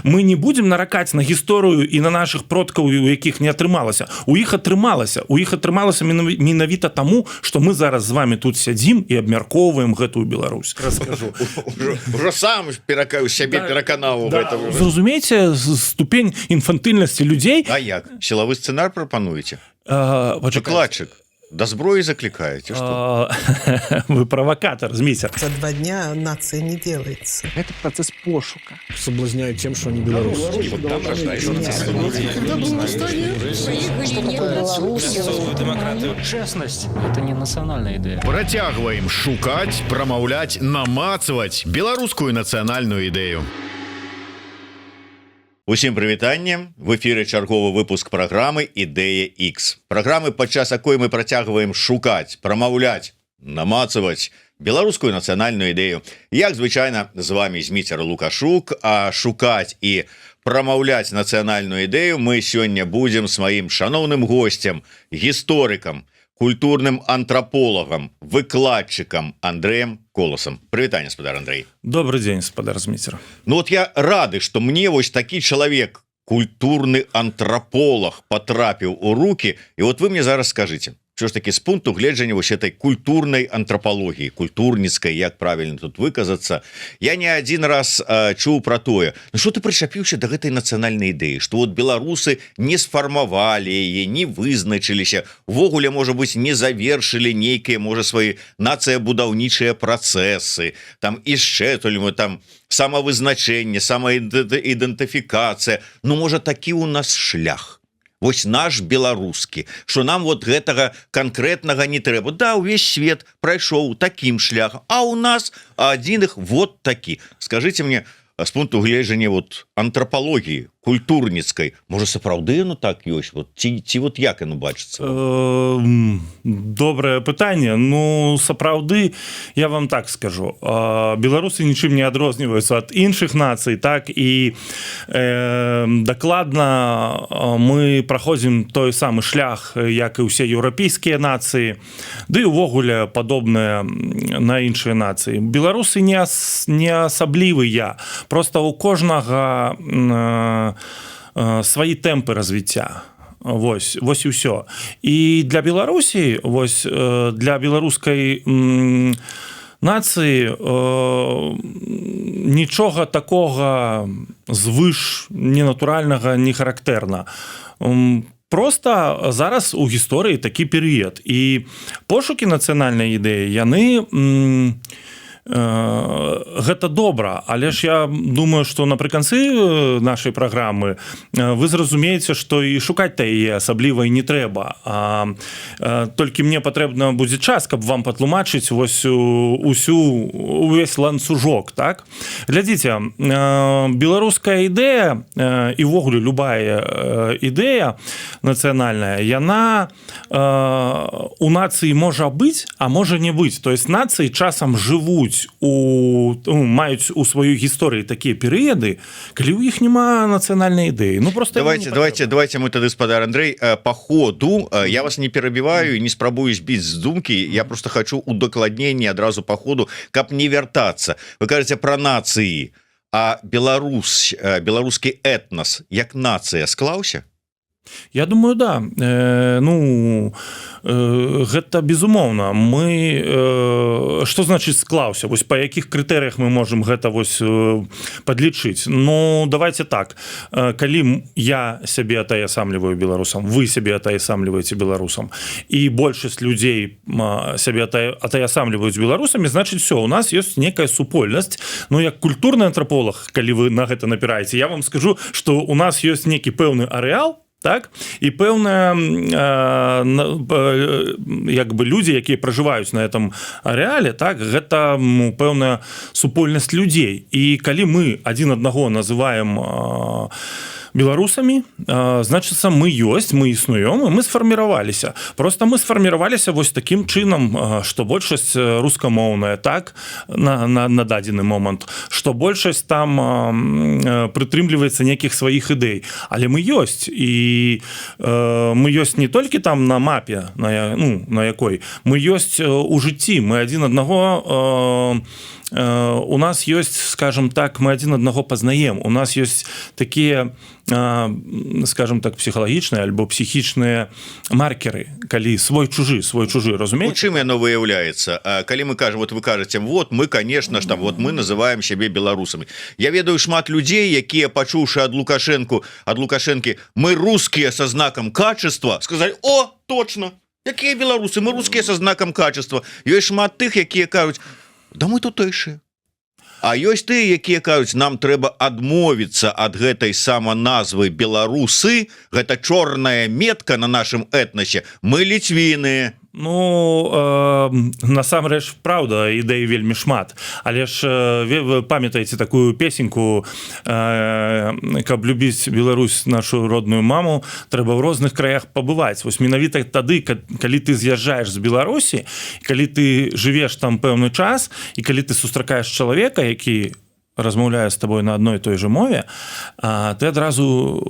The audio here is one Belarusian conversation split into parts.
Мы не будем наракаць на гісторыю і на наших продкаў, у якіх не атрымалася. У іх атрымалася. У іх атрымалася менавіта таму, что мы зараз з вами тут сядзім і абмяркоўваем гэтую Беларусь. Расскажу. Уже сам перакаю сябе, Да. пераканаў. Да, Гэта уже. Зразумейце ступень інфантыльнасці людзей. А як сілавы сцэнар прапануеце? Пачакайце. Выкладчык, да зброі заклікаеце, что? Вы правакатар, Зміцер. За 2 дня нация не делается. Гэта працэс пошука. Соблазняют тем, что они белорусы. Честность – это не национальная идея. Працягваем шукаць, прамаўляць, намацваць беларускую нацыянальную ідэю. Усім прывітанне! В эфиры чарговы выпуск праграмы «Ідэя X», праграмы, падчас якой мы працягваем шукаць, прамаўляць, намацаваць беларускую нацыянальную ідэю. Як звычайна, з вами Зміцер Лукашук. А шукаць і прамаўляць нацыянальную ідэю мы сёння будзем с маім шаноўным гостцем, гісторыкам, культурным антраполагам, выкладчыкам Андреем Коласам. Прывітанне, спадар Андрей. Добрый дзень, спадар Зміцер. Ну вот я рады, что мне вось такі чалавек, культурны антраполаг, потрапіў у руки. І вот вы мне зараз скажите, що ж таки з пункту гледжання вось этой культурнай антропалогіі, культурніцкай, як правильно тут выказацца? Я не один раз чуў про тое: ну что ты прычапіўся до гэтай нацыянальнай ідэі, что вот беларусы не сфармавалі яе, не вызначыліся увогуле, можа быть, не завершылі нейкія, можа, свои нацыябудаўнічыя працэсы там яшчэ, то ли мы там самавызначэнне, самаідэнтыфікацыя. Ну, можа, такі у нас шлях вось наш беларускі, что нам вот гэтага канкрэтнага не трэба. Да, увесь свет прайшоў таким шляхам, а у нас адзін іх вот такі. Скажите мне, з пункту гледжання вот антропалогіі культурніцкай, можа, сапраўды, ну, так ёсць вот ці вот як яно бачыцца? Добрае пытанне. Ну, сапраўды, я вам так скажу: беларусы нічым не адрозніваюцца ад іншых нацый, так, і дакладна мы праходзім той самы шлях, як і ўсе еўрапейскія нацыі, ды і увогуле падобныя на іншыя нацыі. Беларусы не асаблівыя, просто у кожнага свае тэмпы развіцця. Вось і ўсё. І для Беларусі, вось для беларускай нацыі нічога такога звыш ненатуральнага не характэрна. Просто зараз у гісторыі такі перыяд, і пошукі нацыянальнай ідэі, яны гэта добра. Але ж я думаю, что напрыканцы нашай праграмы вы зразумееце, что і шукаць-то яе асабліва і не трэба, толькі мне патрэбна будзе час, каб вам патлумачыць вось усю увесь ланцужок. Так, глядзіце, беларуская ідэя і увогуле любая ідэя нацыянальная, яна у нацыі можа быць, а можа не быць. То есть нацыі часам жывуць у ну, маюць у сваёй гісторыі такія перыяды, калі ў іх няма нацыянальнай ідэі. Ну, просто давайте не давайте давайте мы тады, спадар Андрей, по ходу, я вас не перабіваю, не спрабую збіць з думкі, я просто хочу удакладненне адразу по ходу, каб не вяртацца. Вы кажаце про нацыі, а Беларусь, беларускі этнос як нацыя склаўся? Я думаю, да. Ну, гэта безумоўна. Мы что значит склаўся? Вось па якіх крытэрыях мы можем гэта вось падлічыць? Ну, давайте так: калі я сябе атаясамліваю беларусам, вы сябе атаясамліваеце беларусам і большасць людзей сябе атаясамліваюць беларусамі, значит, все, у нас есть некая супольнасць. Ну, як культурны антраполаг, калі вы на гэта напіраеце, я вам скажу, что у нас ёсць некі пэўны арэал, так, і пэўная як бы людзі, якія пражываюць на этом арэале, так, гэта, ну, пэўная супольнасць людзей. І калі мы адзін аднаго называем беларусамі, значыцца, мы ёсць, мы існуем, і мы сфарміраваліся. Просто мы сфарміраваліся вось таким чынам, что большасць рускамоўная, так, на дадзены момант, что большасць там прытрымліваецца нейкіх сваіх ідэй, але мы ёсць. І мы ёсць не толькі там на мапе, ну, на якой мы ёсць у жыцці, мы адзін аднаго у нас ёсць, скажем так, мы адзін аднаго пазнаем, у нас ёсць такія, скажем так, псіхалагічныя альбо псіхічныя маркеры, калі свой, чужы, свой, чужы. У Разумееш? чым яно выяўляецца, калі мы кажам, вот вы кажаце, вот мы, конечно ж, там вот мы называем сябе беларусамі? Я ведаю шмат людзей, якія, пачуўшы ад Лукашэнкі «мы русские со знаком качества», сказали: «О, точно, якія беларусы, мы русские со знаком качества». Ёсць шмат тых, якія кажуць: «Да мы тутэйшыя». А ёсць тыя, якія кажуць: «Нам трэба адмовіцца ад гэтай саманазвы беларусы, гэта чорная метка на нашым этнасе, мы ліцвіны». Ну, насамрэч, праўда, ідэй вельмі шмат, але ж вы памятаеце такую песеньку: «Каб любіць Беларусь, нашу родную маму, трэба ў розных краях пабываць»? Вось менавіта тады, калі ты з'язджаеш з Беларусі, калі ты жывеш там пэўны час і калі ты сустракаеш чалавека, які размаўляе з табой на адной той же мове, ты адразу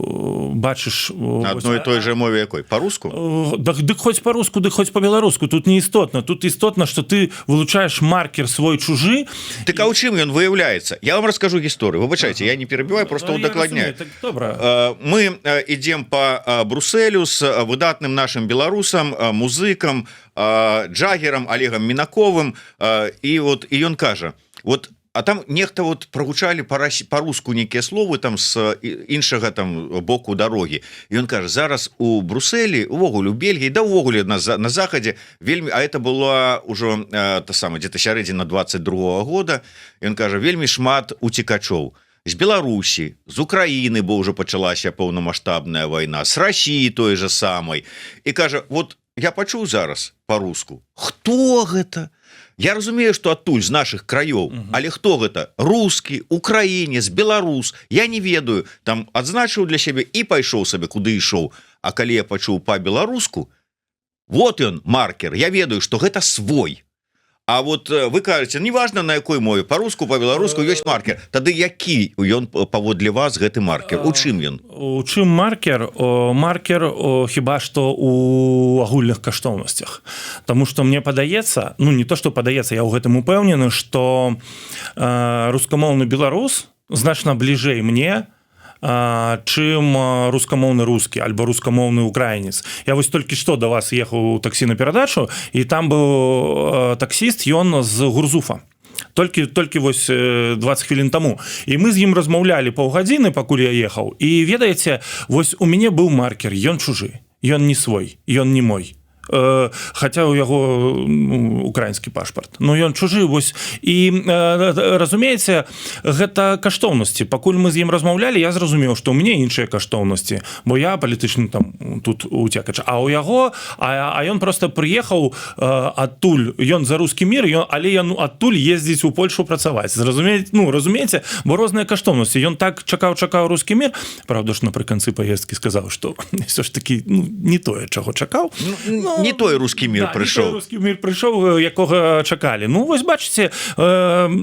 бачыш. На одной и той же мове якой? По-руску? Дык хоць по-руску, дык хоць по-беларуску, тут не істотна. Тут істотна, что ты вылучаешь маркер свой, чужы. Так а у чым ён выяўляецца? Я вам расскажу гісторыю. Выбачайце, я не перабіваю, просто Ну, я удакладняю. разумею, так, добра. Мы ідзем по Бруселю с выдатным нашим беларусам, музыкам, джагерам Олегом Мінаковым, і вот і ён кажа: вот, а там нехта вот прогучалі по-руску нейкія словы там с іншага там боку дарогі, і он кажа: «Зараз у Бруселі, увогуле у Бельгіі, да увогуле на захадзе вельмі», а это была ўжо та самая где-то сярэдзіна 22-го года, ён кажа: «Вельмі шмат уцекачоў з Беларусі, з Украіны, бо ўжо пачалася паўнамасштабная вайна, с России той же самой». І кажа: «Вот я пачуў зараз по-руску, хто гэта? Я разумею, что адтуль, з наших краёў, але хто гэта? Рускі, украінец, беларус, я не ведаю. Там адзначыў для сябе і пайшоў сабе, куды ішоў. А калі я пачуў по-беларуску, вот ён маркер, я ведаю, что гэта свой». А вот вы кажаце, неважно, на якой мове, по-руску, по-беларуску, ёсць маркер. Тады які ён, паводле вас, гэты маркер, у чым ён? У чым маркер? Маркер хіба што у агульных каштоўнасцях. Таму что мне падаецца, ну, не то что падаецца, я ў гэтым упэўнены, что рускамоўны беларус значна бліжэй мне, чым рускамоўны рускі альбо рускамоўны украінец. Я вось толькі што до вас ехаў у таксі на перадачу, і там быў таксіст, ён з Гурзуфа, толькі вось 20 хвілін таму, і мы з ім размаўлялі паўгадзіны, пакуль я ехаў, і, ведаеце, вось у мяне быў маркер: ён чужы, ён не свой, ён не мой. Хаця у яго, ну, украінскі пашпарт, но ён чужы. Вось і разумееце, гэта каштоўнасці. Пакуль мы з ім размаўлялі, я зразумеў, што ў мяне іншыя каштоўнасці, бо я палітычны там тут уцекач, а у яго а ён просто прыехаў адтуль, ён за рускі мир, ён, але ён адтуль ездзіць у Польшу працаваць, зразумець. Ну, разумееце, бо розныя каштоўнасці. Ён так чакаў, чакаў рускі мир. Правда ж, напрыканцы паездкі сказаў, что все ж таки, ну, не тое, чаго чакаў. Ну, не той рускі мир Да, не прыйшоў. той рускі мир прыйшоў, якога чакалі. Ну вось бачыце,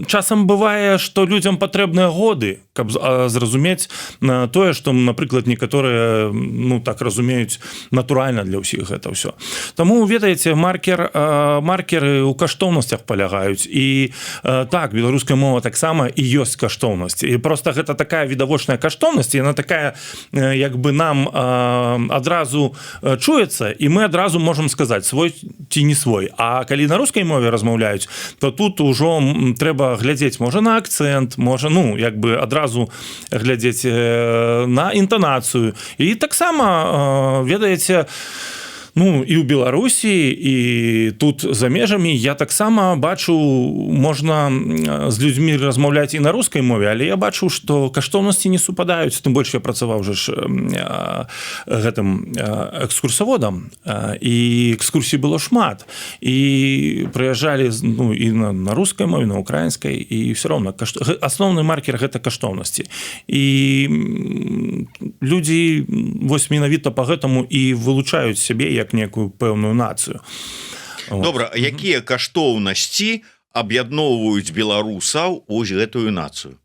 часам бывае, што людзям патрэбныя годы, каб зразумець тое, што, напрыклад, некаторыя, ну, так разумеюць натуральна для ўсіх гэта ўсё. Таму, ведаеце, маркеры ў каштоўнасцях палягаюць. І так, беларуская мова таксама і ёсць каштоўнасць, і просто гэта такая відавочная каштоўнасць, яна такая як бы нам адразу чуецца, і мы адразу можам сказаць, свой ці не свой. А калі на рускай мове размаўляюць, то тут ужо трэба глядзець, можа, на акцэнт, можа, ну, як бы адразу глядзець на інтанацыю. І таксама, ведаеце, ну, і ў Беларусі, і тут, за межамі, я таксама бачу, можна з людзьмі размаўляць і на рускай мове, але я бачу, што каштоўнасці не супадаюць. Тым больш я працаваў жа ж гэтым экскурсаводам, і экскурсій было шмат, і прыязджалі ну, і на рускай мове, на украінскай, і все роўна асноўны маркер — гэта каштоўнасці, і людзі вось менавіта по гэтаму і вылучаюць сябе як некую пэўную нацыю. Вот. Добра, якія каштоўнасці аб'ядноўваюць беларусаў, ось гэтую нацыю?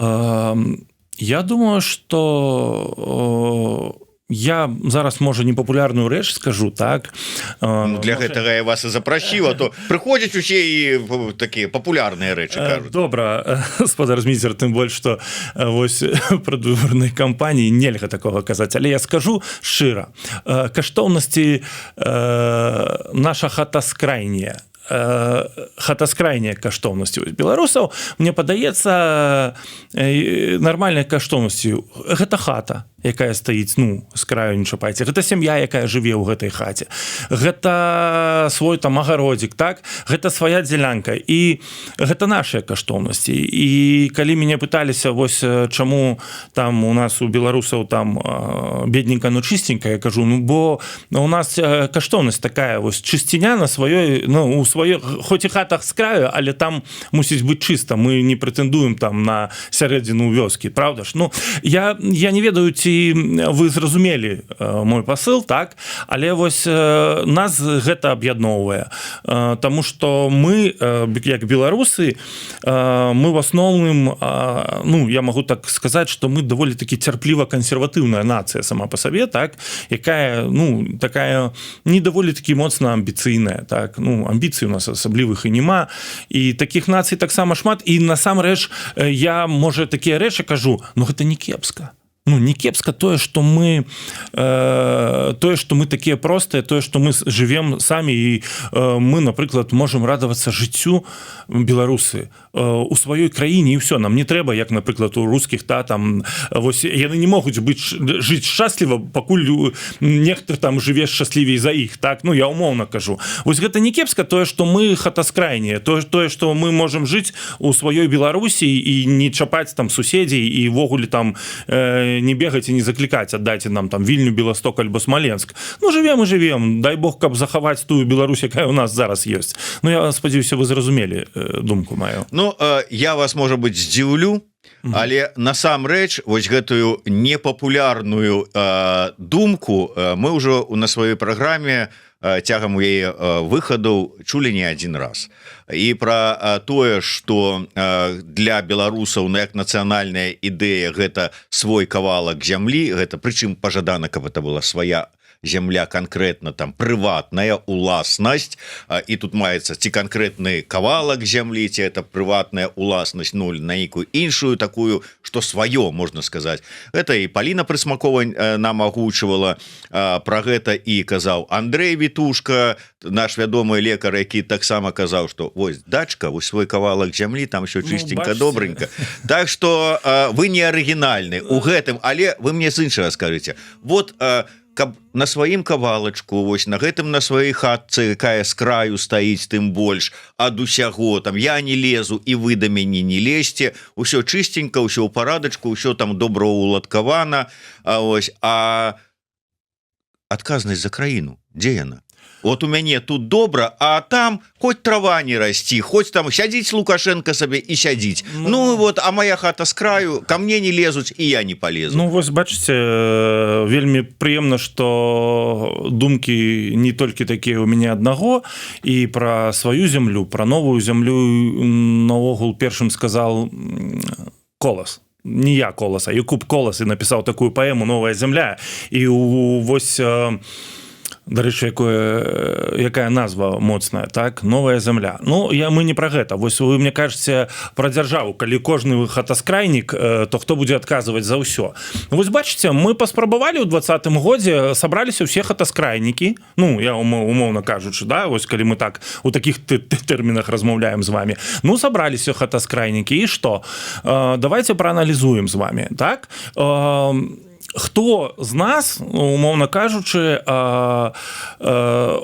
Я думаю, что Я зараз, можа, непапулярную рэч скажу, так. Ну, для гэтага я вас і запрасіў, а то прыходзяць усе і такія папулярныя рэчы кажуць. Добра, спадар Зміцер, тым больш што вось прадвыбарнай кампаніі нельга такога казаць, але я скажу шчыра: каштоўнасці, наша хатаскрайняя, хатаскрайняя каштоўнасці беларусаў, мне падаецца, нармальнай каштоўнасцю гэта хата, якая стаіць, ну, з краю, не чапайце, гэта сям'я, якая жыве ў гэтай хаце, гэта свой там агародзік, так, гэта свая дзелянка, і гэта нашыя каштоўнасці. І калі мяне пыталіся вось, чаму там у нас, у беларусаў, там бедненько, но чистенько, я кажу: ну бо у нас каштоўнасць такая вось, чысціня на сваёй, ну, у сваёй, хоць і хатах з краю, але там мусіць быць чыста, мы не прэтэндуем там на сярэдзіну вёскі, правда ж? Ну, я не ведаю, ці вы зразумелі мой посыл, так, але вось нас гэта аб'ядноўвае. Таму что мы, як беларусы, мы в асноўным, ну, я могу так сказать, что мы даволі таки цярпліва кансерватыўная нацыя сама по сабе, так, якая, ну, такая не даволі таки моцна амбіцыйная, так, ну, амбіцый у нас асаблівых і няма, і таких нацый таксама шмат. І насамрэч я, можа, такія рэчы кажу, но гэта не кепска. Ну, не кепска тое, что мы такія простыя, тое, что мы живем самі, і мы, напрыклад, можем радавацца жыццю, беларусы, у сваёй краіне, і все, нам не трэба, як, напрыклад, у рускіх, та там вось яны не могуць быць, жыць шчасліва, пакуль нехта там жыве шчаслівей за іх, так, ну, я умоўна кажу. Вось гэта не кепска, тое, что мы хатаскрайнія, тое, что мы можем жыць у сваёй Беларусі і не чапаць там суседзей, і ўвогуле там не бегаць і не заклікаць: аддайце нам там Вільню, Беласток альбо Смаленск. Ну, живем і живем, дай бог, каб захаваць тую Беларусь, якая у нас зараз ёсць. Ну, я спадзяюся, вы зразумелі думку маю. Ну, я вас, можа быть, здзіўлю, але насамрэч вось гэтую непапулярную думку мы ўжо на сваёй праграме цягам у яе выхадаў чулі не один раз, і про тое, что для беларусаў, ну, як нацыянальная ідэя, гэта свой кавалак зямлі, гэта прычым пажадана, каб это была свая земля, конкретно там прыватная уласнасць, і тут маецца ці канкрэтны кавалак зямлі, ці это прыватная уласнасць нуль на нейкую іншую такую, что сваё, можна сказать. Это і Паліна Прысмакова нам агучвала про гэта, і казаў Андрей Вітушка, наш вядомы лекар, які таксама казаў, что вось дачка, вось свой кавалак зямлі, там все Ну, чистенько, бачыце. добренько. Так что вы не арыгінальны у гэтым, але вы мне з іншага скажите: вот каб на сваім кавалачку, вось на гэтым, на сваёй хатцы, якая з краю стаіць, тым больш ад усяго там я не лезу, і вы да мяне не лезьце, ўсё чистенько, ўсё ў парадачку, ўсё там добра уладкавана, А ось адказнасць за краіну, дзе яна? Вот у мяне тут добра, а там хоть трава не расці, хоть там сядзіць Лукашенко сабе і сядзіць. Ну, вот, а моя хата с краю, ко мне не лезуць, і я не полезу. Ну вось бачыце, вельмі прыемна, что думкі не толькі такія у мяне аднаго, і пра сваю зямлю, пра новую зямлю наогул першым сказал Колас, не я Коласа, Якуб Колас, і напісаў такую паэму «Новая зямля». І вось, дарэчы, якая назва моцная, так, «Новая зямля». Ну, мы не про гэта. Вось вы мне кажаце про дзяржаву: калі кожны хатаскрайнік, то хто будзе адказваць за ўсё? Вось бачыце, мы паспрабавалі ў 20-м годзе, сабраліся ўсе хатаскрайнікі, ну, я умоўна кажучы, да, вось калі мы так у таких тэрмінах размаўляем з вами, ну, сабраліся хатаскрайнікі, і что? Давайте прааналізуем з вами, так, хто з нас, умоўна кажучы,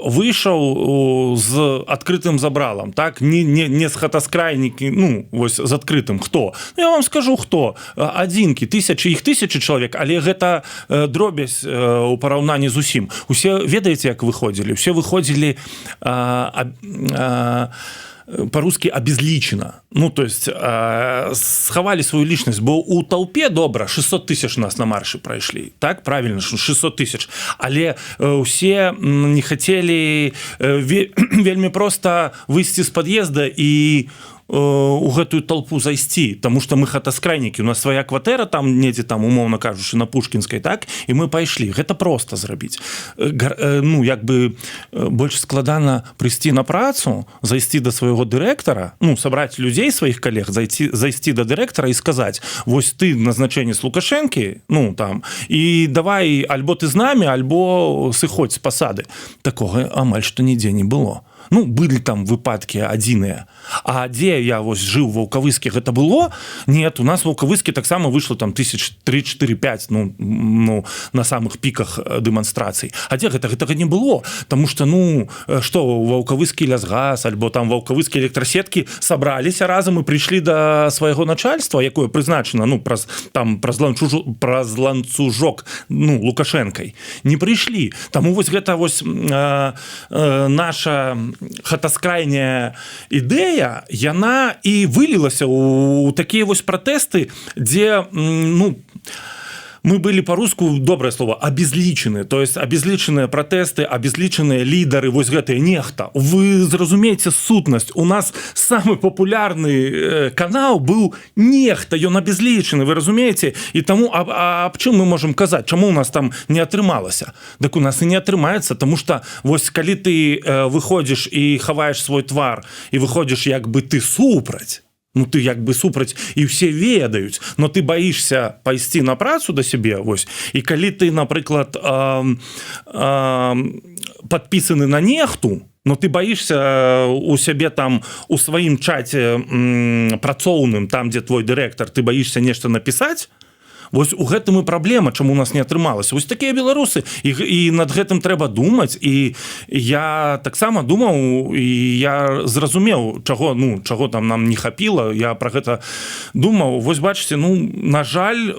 выйшаў з адкрытым забралам, так, не з хатаскрайнікі, ну вось з адкрытым хто? Ну, я вам скажу хто: адзінкі, тысячи іх, тысячи чалавек, але гэта дробязь у параўнанні з усім. Усе, ведаеце, як выходзілі? Усе выходзілі по-русски обезличенно, ну, то есть схавалі сваю личность, бо у толпе, добра, 600 тысяч нас на маршы прайшлі, так, правильно, 600 тысяч, але усе не хотели вельмі просто выйсці з подъезда і у гэтую толпу зайсці, тому что мы хатаскрайнікі, у нас свая кватэра там недзе там, умоўна кажучы, на Пушкінскай, так, і мы пайшлі. Гэта просто зрабіць. Ну, як бы больш складана прыйсці на працу, зайсці до свайго дырэктара, ну, сабраць людзей, сваіх калег, зайсці до дырэктара і сказаць: «Вось ты назначэнец Лукашэнкі, ну там, і давай, альбо ты з нами, альбо сыходзь з пасады». Такога амаль што нідзе не было. Ну, былі там выпадкі адзіныя. А дзе я вось жыў, Ваўкавыскі, гэта было? Нет, у нас Ваўкавыскі таксама выйшло там тысяч 3, 4, 5, ну, на самых піках дэманстрацый. А дзе гэтага не было? Тому что, ну, что, ваўкавыскі лясгас альбо там ваўкавыскі электросеткі сабраліся разам і прыйшлі до свайго начальства, якое прызначана, ну, праз там, праз ланцужок, ну, Лукашэнкай? Не прыйшлі. Таму вось гэта вось наша хатаскрайняя ідэя, яна і вылілася у такія вось пратэсты, дзе ну, мы были, по-руску доброе слово, обезличены, то есть обезличенные протесты, обезличенные лидеры, вось гэтыя нехта. Вы зразумееце сутнасць: у нас самый популярны канал быў нехта, ён обезличены, вы разумееце? І таму аб чым мы можем казаць, чаму у нас там не атрымалася? Дык у нас і не атрымаецца, тому что вось калі ты выходзіш і хаваеш свой твар і выходзіш, як бы ты супраць, ну, ты як бы супраць, і все ведаюць, но ты боишься пайсці на працу до сябе. Вось, і калі ты, напрыклад, подпісаны на нехту, но ты боишься у сябе там, у сваім чаце працоўным, там, дзе твой дырэктар, ты боишься нешта напісаць. Вось у гэтым і праблема, чаму у нас не атрымалася. Вось такія беларусы, і над гэтым трэба думаць. І я таксама думаў, і я зразумеў, чаго, ну, чаго там нам не хапіла. Я про гэта думаў. Вось бачыце, ну, на жаль,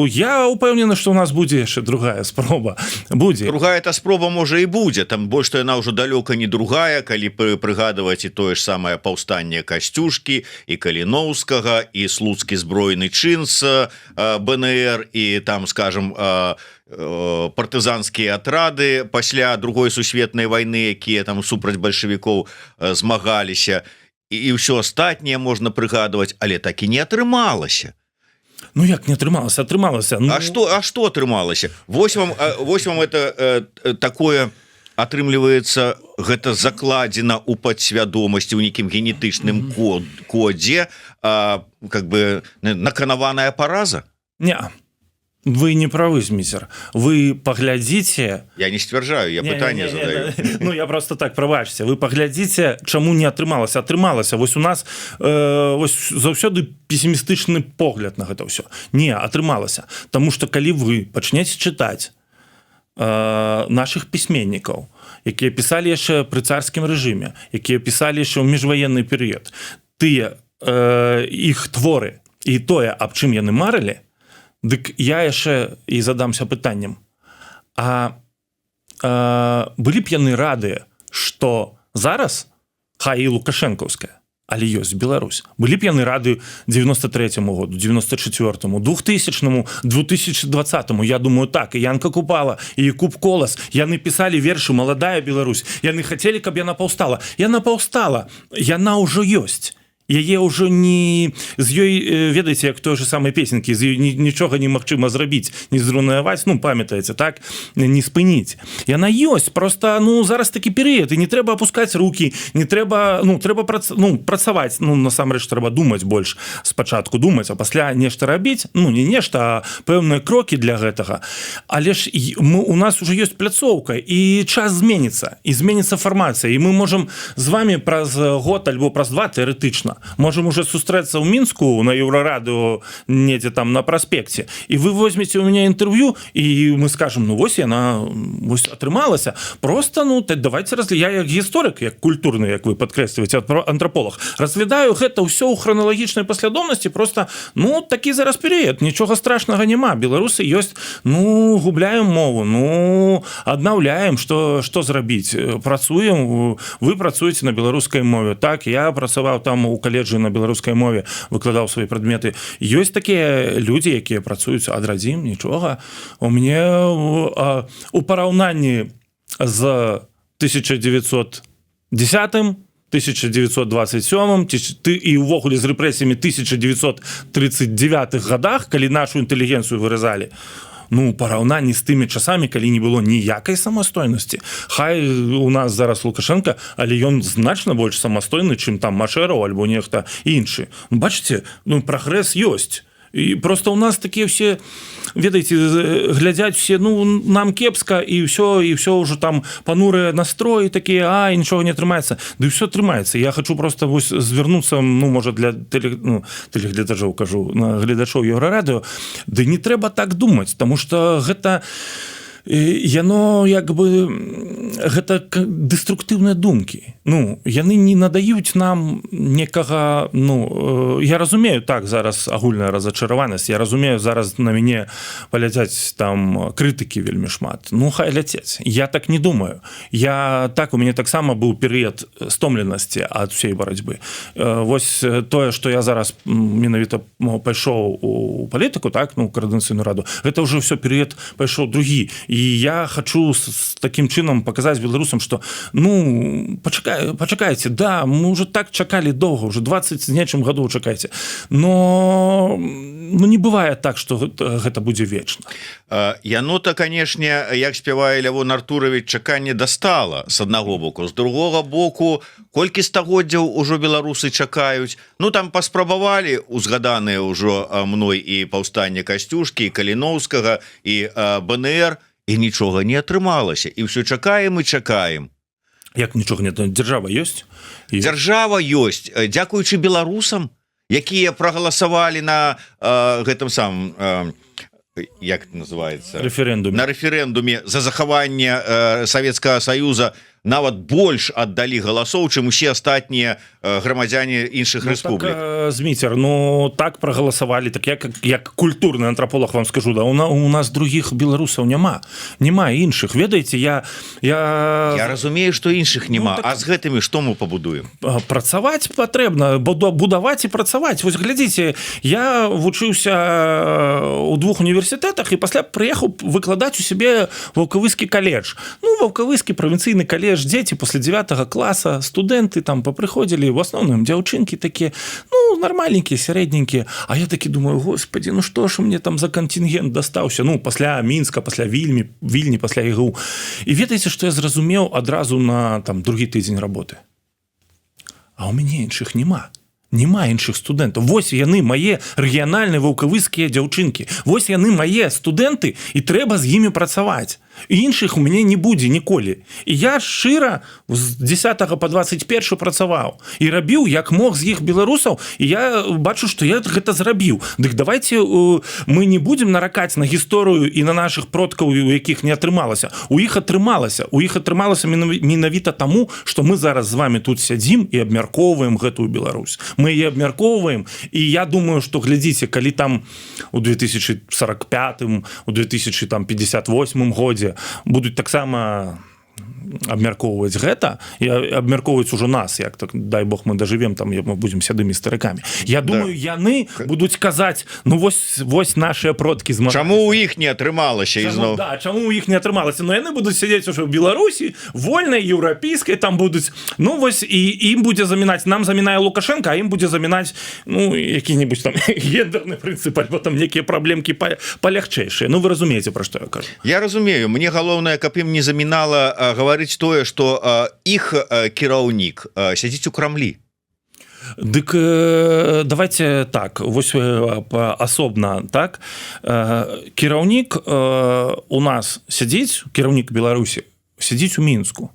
я упэўнены, что у нас будзе яшчэ другая спроба, будзе. Другая эта спроба, можа, і будзе там больш, што яна ўжо далёка не другая, калі прыгадваць і тое ж самае паўстанне Касцюшкі, і Каліноўскага, і слуцкі збройны чын с БНР, і там, скажем, партызанскія атрады пасля Другой сусветнай войны, якія там супраць бальшавікоў змагаліся, і ўсё астатняе можна прыгадваць, але так і не атрымалася. Ну, як не атрымалася? Атрымалася, ну. А что атрымалася? Вось вам это такое атрымліваецца, гэта закладзена у падсвядомасці, у нейкім генетычным кодзе, как бы наканаваная параза. Не, вы не правы, Зміцер. Вы паглядзіце. Я не сцвярджаю, я Не, пытанне не, не, задаю. не. Ну, я просто так, прабачце. Вы паглядзіце, чаму не атрымалася. Атрымалася. Вось у нас вось заўсёды песімістычны погляд на гэта ўсё. Не атрымалася. Таму что калі вы пачнеце чытаць наших пісьменнікаў, якія пісалі яшчэ пры царскім рэжыме, якія пісалі яшчэ ў міжваенны перыяд, тыя іх творы і тое, аб чым яны марылі, дык я яшчэ і задамся пытаннем: а былі б яны радыя, что зараз, хай і лукашэнкаўская, але ёсць Беларусь? Былі б яны рады 93 году, 94, 2000, 2020? Я думаю, так. І Янка Купала, і Якуб Колас, яны пісалі вершы «Маладая Беларусь», яны хацелі, каб яна паўстала. Яна паўстала, яна ўжо ёсць, яе ўжо не з ёй, ведаеце, як той же самай песенкі, з ёй нічога немагчыма зрабіць, не зруйнаваць, ну, памятаеце, так, не спыніць. Яна ёсць. Просто, ну, зараз такі перыяд, і не трэба опускать руки, не трэба, ну, трэба ну, працаваць. Ну, насамрэч трэба думаць больш, спачатку думаць, а пасля нешта рабіць. Ну, не нешта, а пэўныя крокі для гэтага. Але ж мы, у нас уже ёсць пляцоўка, і час зменіцца, і зменіцца фармацыя, і мы можем з вами праз год альбо праз два, тэарэтычна, можем уже сустрэцца ў Мінску на Еўрарадыо, недзе там на праспекце, і вы возьмете у меня інтэрв'ю, і мы скажем: «Ну вось яна, вось атрымалася». Просто, ну, так давайте я як гісторык, як культурны, як вы падкрэсліваеце, антраполог, разглядаю гэта ўсё ў храналагічнай паслядоўнасці. Просто, ну, такі зараз перыяд, нічога страшнага няма. Беларусы ёсць. Ну, губляем мову, ну, аднаўляем. Что зрабіць? Працуем. Вы працуеце на беларускай мове, так, я працаваў там у каледжы, на беларускай мове выкладаў свои прадметы. Ёсць такія людзі, якія працуюць, адрадзім, нічога. У мне у параўнанні з 1910 1927 ці ты і увогуле з рэпрэсіямі 1939 годах, калі нашу інтэлігенцыю выразалі, ну, параўнанні з тымі часамі, калі не было ніякай самастойнасці. Хай у нас зараз Лукашенко, але ён значна больш самастойны, чым там Машэраў альбо нехта іншы. Ну, бачыце, ну, прагрэс ёсць. І просто у нас такія все, ведаеце, глядзяць все: ну, нам кепска, і все, і все ўжо там панурыя настроі такія, а нічога не атрымаецца. Да і все атрымаецца. Я хочу просто вось звярнуцца, ну, можа, для ну, тэлегледачоў, кажу, на гледачоў Еўрарадыо: да не трэба так думаць, тому что гэта яно як бы гэта дэструктыўныя думкі. Ну, яны не надаюць нам некага. Ну, я разумею, так, зараз агульная разачараванасць, я разумею, зараз на мяне паляцяць там крытыкі вельмі шмат. Ну, хай ляцець. Я так не думаю. Я так, у мяне таксама быў перыяд стомленасці ад усей барацьбы. Вось тое, что я зараз менавіта пайшоў у палітыку, так, ну, Каардынацыйную раду, гэта ўжо все, перыяд пайшоў другі. І я хочу с таким чынам показаць беларусам, что, ну, пачакай, пачакайце, да, мы уже так чакалі доўга, уже 20 з нечым гадоў чакайце, но, ну, не бывае так, что гэта будзе вечна. Яно то, канешне, як спявае Лявон Артурович, чаканне дастала с аднаго боку, з другога боку, колькі стагоддзяў ужо беларусы чакаюць. Ну, там паспрабавалі узгаданыя ўжо мной і паўстанне Касцюшкі, і Каліноўскага, і БНР, і нічога не атрымалася, і ўсё чакаем і чакаем. Як нічога не? Дзяржава ёсць. І дзяржава ёсць дзякуючы беларусам, якія прагаласавалі на гэтым самым, як это называется, рэферэндум. На рэферэндуме за захаванне Савецкага Саюза, нават больш аддалі галасоў, чым усе астатнія грамадзяне іншых Ну, рэспублік. так, Зміцер, ну, так прагаласавалі. Так як культурны антраполог вам скажу, да у нас других беларусаў няма, няма іншых, ведаеце, я Я разумею, что іншых няма. Ну, так. А з гэтымі што мы пабудуем? Працаваць патрэбна, будаваць і працаваць. Вось глядзіце, я вучыўся у двух універсітэтах і пасля прыехаў выкладаць у сябе Ваўкавыскі каледж. Ну, Ваўкавыскі правінцыйны каледж, дзеці после 9 класа, студэнты там папрыходзілі, в асноўным дзяўчынкі такія, ну, нармальненькія, сярэдненькія. А я такі думаю: «Господи, ну што ж мне там за кантынгент дастаўся?» Ну, пасля Мінска, пасля Вільні, пасля ІГУ. І ведаеце, што я зразумеў адразу на там другі тыдзень работы? А у мяне іншых няма. Няма іншых студэнтаў. Вось яны, мае рэгіянальныя ваўкавыскія дзяўчынкі. Вось яны, мае студэнты, і трэба з імі працаваць. Іншых у мяне не будзе ніколі. І я шчыра з 10 по 21 працаваў і рабіў як мог з іх беларусаў, і я бачу, што я гэта зрабіў. Дык давайте мы не будзем наракаць на гісторыю і на наших продкаў, у якіх не атрымалася. У іх атрымалася. У іх атрымалася менавіта таму, што мы зараз з вами тут сядзім і абмяркоўваем гэтую Беларусь. Мы яе абмяркоўваем. І я думаю, что, глядзіце, калі там у 2045, у 2058 годзе будуць таксама абмяркоўваць гэта і абмяркоўваць ужо нас, як так, дай бог, мы дажывем там, мы будзем сядымі старыкамі, я думаю, яны будуць казаць: «Ну вось, вось нашыя продкі змагаліся». Чаму у іх не атрымалася? Чаму, ізноў да, чаму у іх не атрымалася? Но яны будуць сядзець уже ў Беларусі вольнай, еўрапейскай, там будуць, ну вось, і ім будзе замінаць, нам замінае Лукашенко, а ім будзе замінаць, ну, які-небудзь там гендерны прынцып альбо там некія праблемкі палягчэйшыя. Ну, вы разумееце, пра што я кажу. Я разумею. Мне галоўнае, каб ім не замінала гаварыць тое, что іх кіраўнік сядзіць у Крамлі. Дык давайте так, вось асобна так: кіраўнік у нас сядзіць, кіраўнік Беларусі сядзіць у Мінску.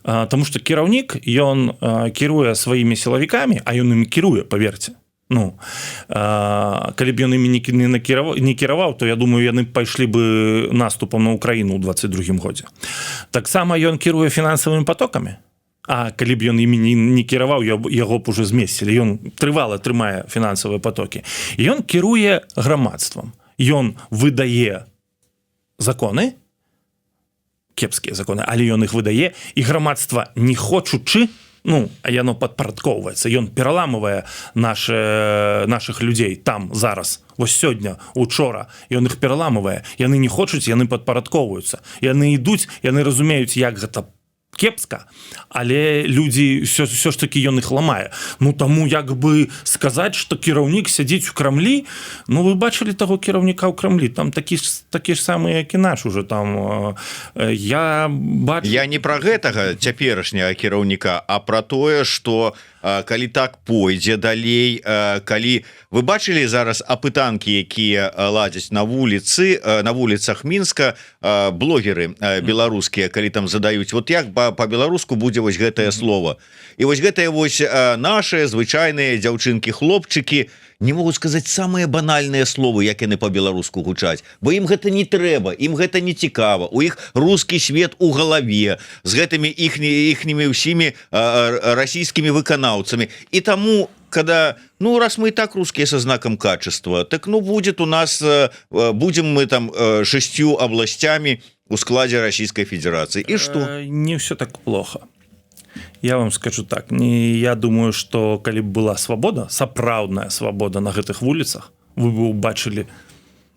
Таму что кіраўнік, ён кіруе сваімі сілавікамі, а ён ім кіруе, поверьте. Ну, калі б ён імі не кіраваў, то, я думаю, яны пайшлі бы наступам на Украіну ў 22 годзе. Таксама ён кіруе фінансавымі потокамі. А калі б ён імі не кіраваў, яго б уже змесцілі. Ён трывала трымае фінансавыя потокі. Ён кіруе грамадствам. Ён выдае законы, кепскія законы, але ён іх выдае, і грамадства, не хочучы, ну, а яно падпарадкоўваецца. Ён пераламывае наших людзей там зараз, вось сёння, учора ён іх пераламывае. Яны не хочуць, яны падпарадкоўваюцца, яны ідуць, яны разумеюць, як гэта Кепска, але людзі все ж таки, ён іх ламае. Ну, таму як бы сказаць, что кіраўнік сядзіць у Крамлі, ну, вы бачылі таго кіраўніка ў Крамлі, там такі ж самы, як і наш уже там, я бачу. Я не про гэтага цяперашняга кіраўніка, а про тое, что калі так пойдзе далей, калі вы бачылі зараз апытанкі, якія ладзяць на вуліцы, на вуліцах Мінска блогеры беларускія, калі там задаюць: вот як по-беларуску будзе вось гэтае слово, і вось гэтыя вось наши звычайныя дзяўчынкі, хлопчыкі не могуць сказаць самыя банальныя словы, як яны по-беларуску гучаць, бо ім гэта не трэба, ім гэта не цікава, у іх русский свет у галаве з гэтымі іхнімі ўсімі расійскімі выканаўцамі. І таму когда, ну, раз мы и так русские со знаком качества, так, ну, будет у нас, будем мы там шестью областями у складзе Российской Федерации, и что? Не все так плохо, я вам скажу так. Не, я думаю, что калі б была свабода, сапраўдная свабода на гэтых вуліцах, вы бы убачылі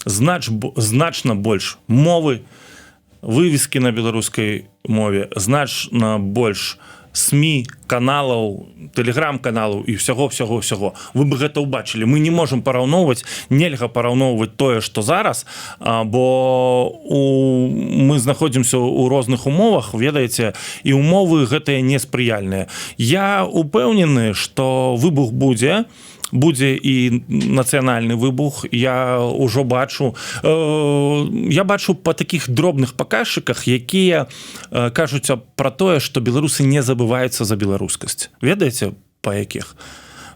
значна больш мовы, вывески на беларускай мове, значна больш СМІ, каналаў, тэлеграм-каналаў і ўсяго, всяго, всяго. Вы бы гэта ўбачылі. Мы не можем параўноўваць, нельга параўноўваць тое, что зараз, бо мы знаходзімся ў розных умовах, ведаеце, і умовы гэтыя неспрыяльныя. Я упэўнены, что выбух будзе, і нацыянальны выбух. Я ўжо бачу, я бачу по таких дробных паказчыках, якія кажуць про тое, что беларусы не забываюцца за беларускасць. Ведаеце, по якіх?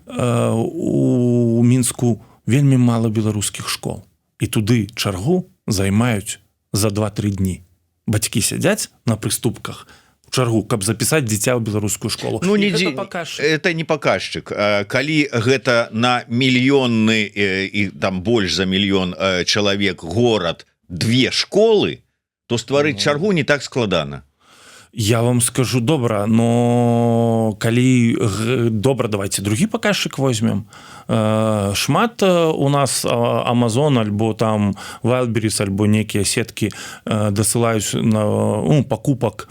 У Мінску вельмі мала беларускіх школ, і туды чаргу займаюць за 2-3 дні. Бацькі сядзяць на прыступках, чаргу, каб запісаць дзіця ў беларускую школу. Ну, не, гэта пакаж... это не паказчык. Калі гэта на мільённы і там больш за мільён чалавек горад две школы, то стварыць, ну, чаргу не так складана. Я вам скажу, добра, но калі добра, давайте другі паказчык возьмем. Шмат у нас Amazon альбо там Wildberries, альбо некія сеткі дасылаюць на, ну, пакупак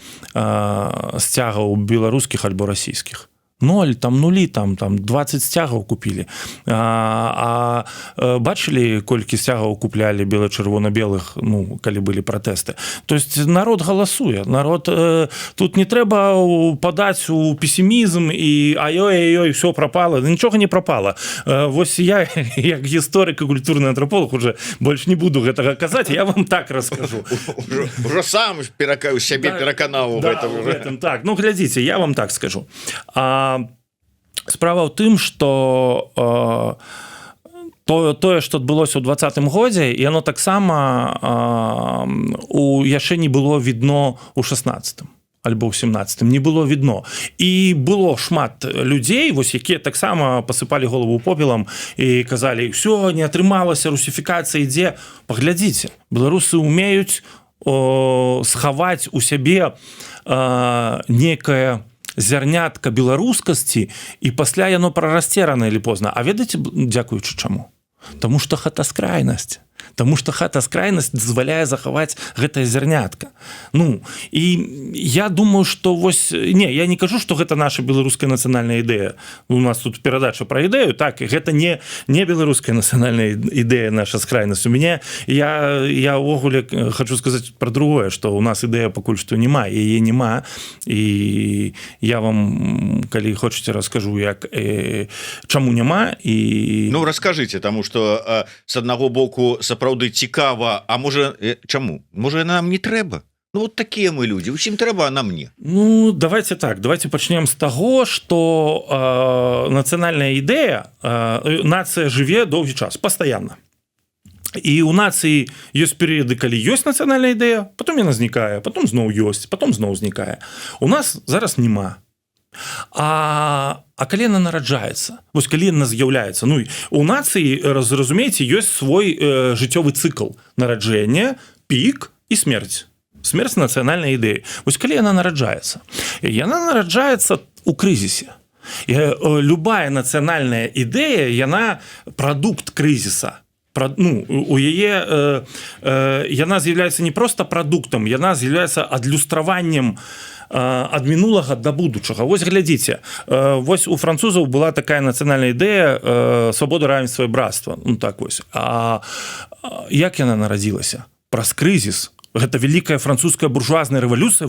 сцягаў беларускіх альбо расійскіх? Ноль там, нулі там 20 сцягаў купілі. А бачылі, колькі сцягаў куплялі бела-чырвона-белых, ну, калі былі пратэсты? То есть народ галасуе, народ, тут не трэба падаць у песімізм і ай-ой, все пропало. Нічога не пропало. Вось я як гісторык і культурны антрополог уже больш не буду гэтага казаць, я вам так расскажу. Уже сам перакаю сябе, да, пераканаў. Да, этом, так, ну, глядзіце, я вам так скажу, справа ў тым, что тое, что адбылося ў 20-м годзе, яно таксама у яшчэ не было відно у 16 альбо ў 17, не было відно. І было шмат людзей вось, якія таксама пасыпалі голову попелам і казалі: все, не атрымалася, русіфікацыя ідзе. Паглядзіце, беларусы умеюць схаваць у сябе некае зярнятка беларускасці, і пасля яно прарасце рана или позна. А ведаеце, дзякуючы чаму? Таму что хата скрайнасць. Таму что хата скрайнасць дазваляе захаваць гэтае зярнятка. Ну і я думаю, что вось, не, я не кажу, что гэта наша беларуская нацыянальная ідэя, у нас тут перадача про ідэю, так, гэта не беларуская нацыянальная ідэя, наша скрайнасць. У мяне, я увогуле хочу сказать про другое, что у нас ідэя пакуль что няма, яе няма, і я вам, калі хочаце, расскажу, як чаму няма і Ну, расскажите, тому что с аднаго боку, сапраўды цікава, а можа, чаму, можа, нам не трэба? Ну, вот такія мы люди, усім трэба, а нам не. Ну, давайте так, давайте пачнем з таго, что нацыянальная ідэя, нацыя жыве доўгі час постоянно, і у нацыі ёсць перыяды, калі ёсць нацыянальная ідэя, потом яна знікае, потом зноў ёсць, потом зноў знікае. У нас зараз няма. А калі яна нараджаецца, вось калі яна з'яўляецца, ну, у нацыі, разумееце, ёсць свой жыццёвы цыкл нараджэння, пік і смерць, смерць нацыянальнай ідэі. Вось калі яна нараджаецца, яна нараджаецца у крызісе. І любая нацыянальная ідэя, яна прадукт крызіса. Ну, у яе яна з'яўляецца не просто прадуктам, яна з'яўляецца адлюстраваннем. Ад мінулага да будучага. Вось глядзіце, вось у французаў была такая нацыянальная ідэя: свабода, равенства і братства. Ну так вось, а як яна нарадзілася? Праз крызіс. Гэта вялікая французская буржуазная рэвалюцыя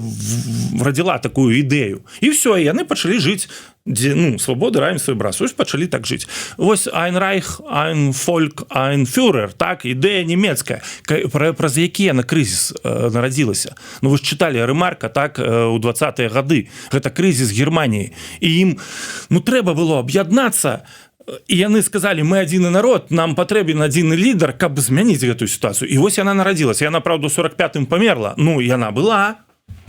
родила такую ідэю, і все, яны пачалі жыць, дзе, ну, свабоды, равенства і братства, пачалі так жыць. Вось «Ein Reich, ein Volk, ein Führer», так, ідэя нямецкая, праз якія на крызіс нарадзілася. Ну, вы ж чыталі Рэмарка, так, у 20-е гады. Гэта крызіс Германіі, і ім, ну, трэба было аб'яднацца, і яны сказалі: «Мы адзіны народ, нам патрэбен адзіны лідар, каб змяніць гэтую сітуацыю». І вось яна нарадзілася. Яна, праўда, 45 памерла. Ну, яна была,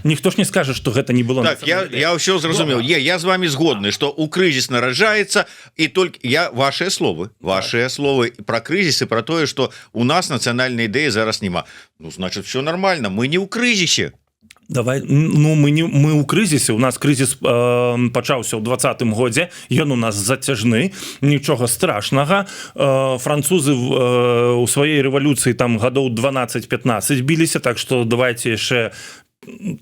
ніхто ж не скажа, что гэта не было. Так, я ўсё зразумеў. Я з вами згодны, что у крызіс нараджаецца, і только я ваши словы про крызіс и про тое, что у нас нацыянальной ідэі зараз няма. Ну, значит, все нормально, мы не ў крызісе. Давай, ну, мы не, мы ў крызісе. У нас крызіс пачаўся ў 20-м годзе, ён у нас зацяжны, нічога страшнага. Французы у сваёй рэвалюцыі там гадоў 12-15 біліся, так что давайте яшчэ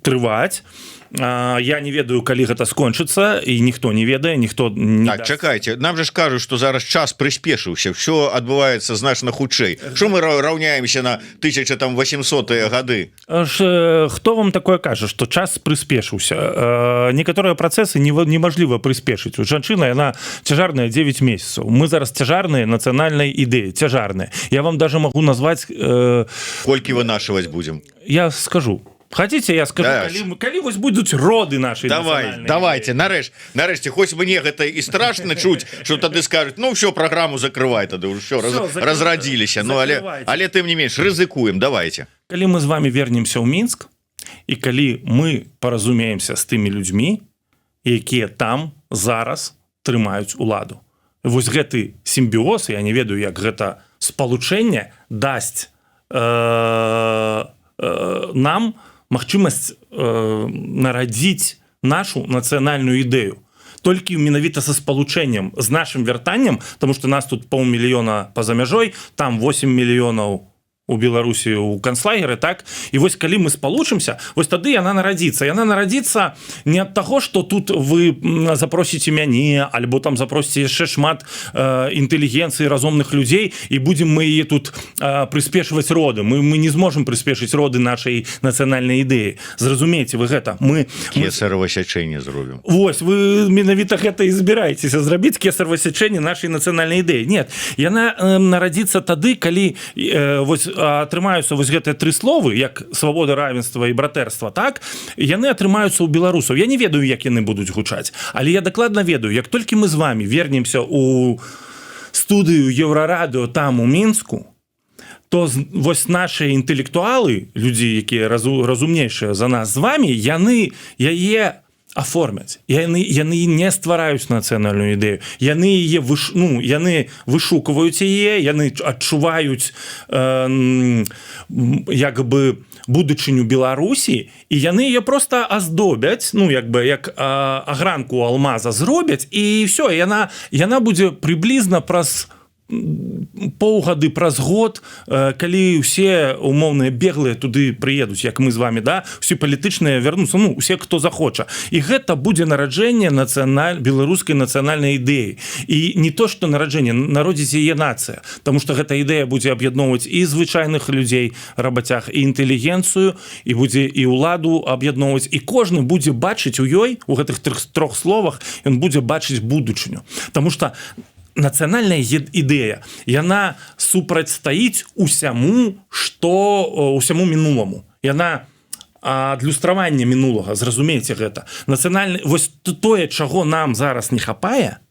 трываць. Я не ведаю, калі гэта скончыцца, і ніхто не ведае, ніхто не Так, чакайте, нам же ж кажуць, что зараз час прыспешыўся, все адбываецца значна хутчэй. Что мы раўняемся на 1800 гады? Ж, хто вам такое кажа, что час прыспешыўся? Некаторыя працэсы немажліва прыспешыць. У жанчына, яна цяжарная 9 месяцаў. Мы зараз цяжарныя нацыянальнай ідэі, цяжарныя. Я вам даже могу назваць Колькі вынашваць будем? Я скажу. Хотите, я скажу? Да. Калі вось будуць роды наши. Давай, давайте, нарэшце. Хоць мне гэта і страшно чуць, что тады скажуць: «Ну все, программу закрывай тады ўсё, Всё, разрадзіліся». Ну, але закрывайте. Але тым не менш рызыкуем, давайте. Калі мы з вами вернемся ў Мінск і калі мы паразумеемся з тымі людзьмі, якія там зараз трымаюць уладу, вось гэты сімбіоз, я не ведаю, як гэта спалучэнне дасць нам магчымасць нарадзіць нашу нацыянальную ідэю, толькі менавіта са спалучэннем, з нашим вяртаннем, тому что нас тут паўмільёна па-за мяжой, там 8 мільёнаў у Беларусі у канцлагеры, так. І вось калі мы спалучымся, вось тады яна нарадзіцца. Яна нарадзіцца не ад таго, что тут вы запросіце мяне альбо там запросіце яшчэ шмат інтэлігенцыі, разумных людзей, і будзем мы яе тут прыспешваць роды. Мы не зможам прыспешыць роды нашай нацыянальнай ідэі, зразумейце вы гэта. Мы Кесарево сячэнне зробім. Вось вы менавіта гэта і збіраецеся зрабіць, кесарево сячэнне нашай нацыянальнай ідэі. Нет, яна нарадзіцца тады, калі вось атрымаюцца вось гэтыя тры словы, як свабода, равенства і братэрства, так, яны атрымаюцца ў беларусаў. Я не ведаю, як яны будуць гучаць, але я дакладна ведаю: як толькі мы з вами вернемся у студыю Еўрарадыо там, у Мінску, то вось наши інтэлектуалы, людзі, якія разумнейшыя за нас з вами, яны яе аформяць. Яны не ствараюць нацыянальную ідэю, яны яе ну, яны вышукваюць яе, яны адчуваюць як бы будучыню Беларусі, і яны яе просто аздобяць, ну, як бы як агранку алмаза зробяць, і все. Яна будзе прыблізна праз паўгады, праз год, калі ўсе умоўныя беглыя туды прыедуць, як мы з вами, да, все палітычныя вярнуцца, ну, усе, хто захоча, і гэта будзе нараджэнне беларускай нацыянальнай ідэі. І не то что нараджэнне, народзіць яе нацыя, потому что гэта ідэя будзе аб'ядноўваць і звычайных людзей, рабацяг, і інтэлігенцыю, і будзе і ўладу аб'ядноўваць, і кожны будзе бачыць у ёй, у гэтых трох словах ён будзе бачыць будучыню. Потому что нацыянальная ідэя, яна супрацьстаіць усяму, что усяму мінуламу, яна адлюстраванне мінулага, зразумейце гэта. Нацыянальны, вось тое, чаго нам зараз не хапае,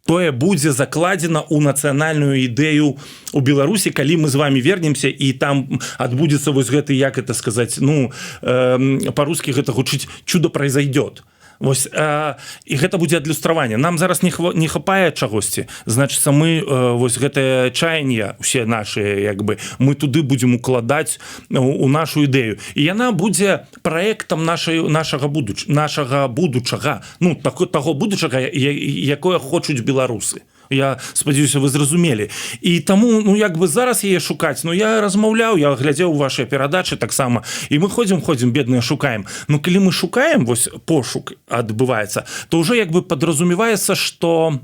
тое будзе закладзена ў нацыянальную ідэю у Беларусі, калі мы з вами вернемся і там адбудзецца вось гэты, як это сказать, ну, по-русски гэта гучыць «чудо произойдет». Вось, і гэта будзе адлюстраванне. Нам зараз не хапае чагосьці, значыцца, мы вось гэтае чаянне усе наши, як бы мы туды будзем укладаць у нашу ідэю, і яна будзе праектам нашай нашага будучага, ну, так, таго будучага, якое хочуць беларусы. Я спадзяюся, вы зразумелі. І таму, ну, як бы зараз яе шукаць? Ну, я размаўляў, я глядзеў ваши перадачы таксама, і мы ходзім, ходзім, бедныя, шукаем. Ну, калі мы шукаем, вось пошук адбываецца, то уже як бы подразумевается, что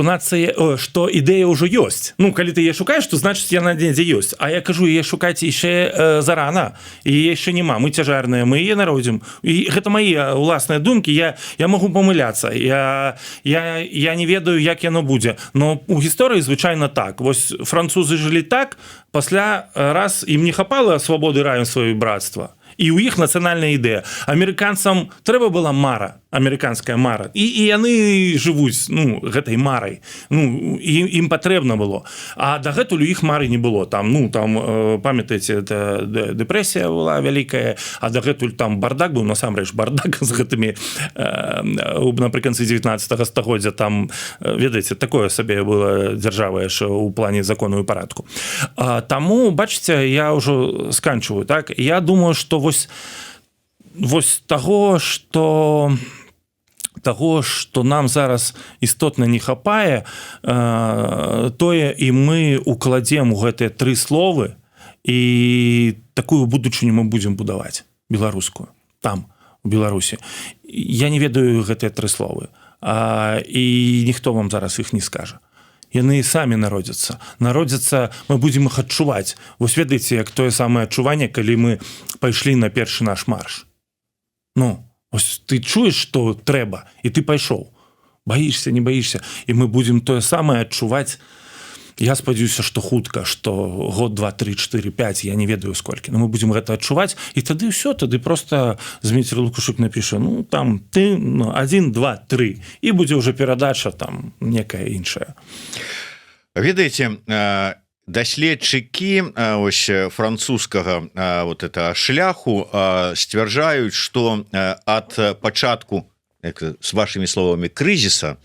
нацыя, что ідэя ўжо ёсць. Ну, калі ты яе шукаеш, то значит, яна недзе ёсць. А я кажу, яе шукаць яшчэ зарана і яшчэ няма. Мы цяжарныя, мы яе народзім. І гэта мои уласныя думкі, я могу памыляцца, я не ведаю, як яно будзе, но у гісторыі звычайна так. Вось французы жылі так, пасля раз, ім не хапала свабоды, равенства і братства, і ў іх нацыянальная ідэя. Амерыканцам трэба была мара, амерыканская мара, і яны жывуць, ну, гэтай марай. Ну, ім патрэбна было. А дагэтуль у іх мары не было там. Ну, там, памятаеце, это дэпрэсія была вялікая, а дагэтуль там бардак быў, насамрэч бардак з гэтымі напрыканцы 19 стагоддзя. Там, ведаеце, такое сабе было дзяржава яшчэ ў плане закону і парадку. Таму, бачыце, я ўжо сканчваю. Так, я думаю, что вось таго, что нам зараз істотна не хапае, тое і мы укладзем у гэтыя тры словы, і такую будучыню мы будзем будаваць беларускую там, у Беларусі. Я не ведаю гэтыя тры словы, і ніхто вам зараз іх не скажа. Яны самі народзяцца, мы будзем іх адчуваць. Вось ведаеце, як тое самае адчуванне, калі мы пайшлі на першы наш марш. Ну ось ты чуеш, что трэба, і ты пайшоў, боишься, не боишься. І мы будзем тое самае адчуваць. Я спадзяюся, что хутка, что год, два, три, четыре, пять, я не ведаю сколькі, но мы будем гэта адчуваць. І тады все, тады просто Зміцер Лукашук напіша, ну, там ты, ну, 1, 2, 3, і будзе уже перадача там некая іншая. Ведаеце, даследчыкі ось французскага вот это шляху сцвярджаюць, что ад пачатку, с вашими словами, крызіса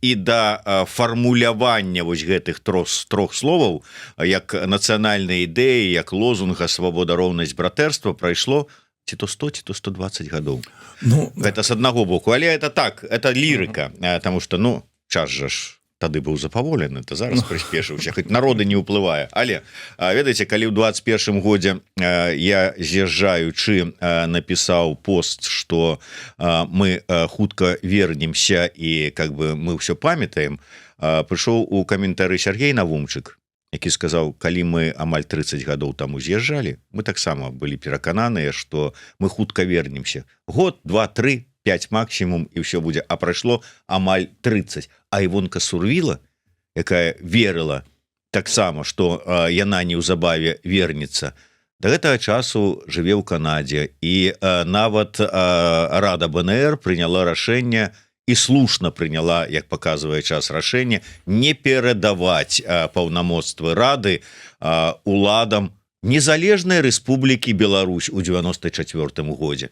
і да фармулявання вось гэтых трох словаў як нацыянальнай ідэі, як лозунга «Свабода, роўнасць, братэрства» прайшло ці то 100, ці то 120 гадоў. Ну. Это с аднаго боку, але это так, это лірыка, потому что, ну, час жа ж тады быў запаволены, то зараз, ну, прыспешыўся, хоть народы не ўплывае. Але ведаеце, калі ў 21 годзе я, з'язджаючы, напісаў пост, что мы хутка вернемся і как бы мы ўсё памятаем, прыйшоў у каментары Сергей Навумчык, які сказаў: «Калі мы амаль 30 гадоў таму з'язджалі, мы таксама былі перакананыя, что мы хутка вернемся, год, два, три, 5 максимум, і ўсё будзе, а прайшло амаль 30». А Івонка Сурвіла, якая верыла таксама, что яна неўзабаве вернется, до гэтага часу жыве ў Канадзе. І нават рада БНР прыняла рашэнне, і слушна прыняла, як показывае час, рашэнне не перадаваць паўнамоцтвы рады уладам незалежнай Рэспублікі Беларусь у 94 годзе.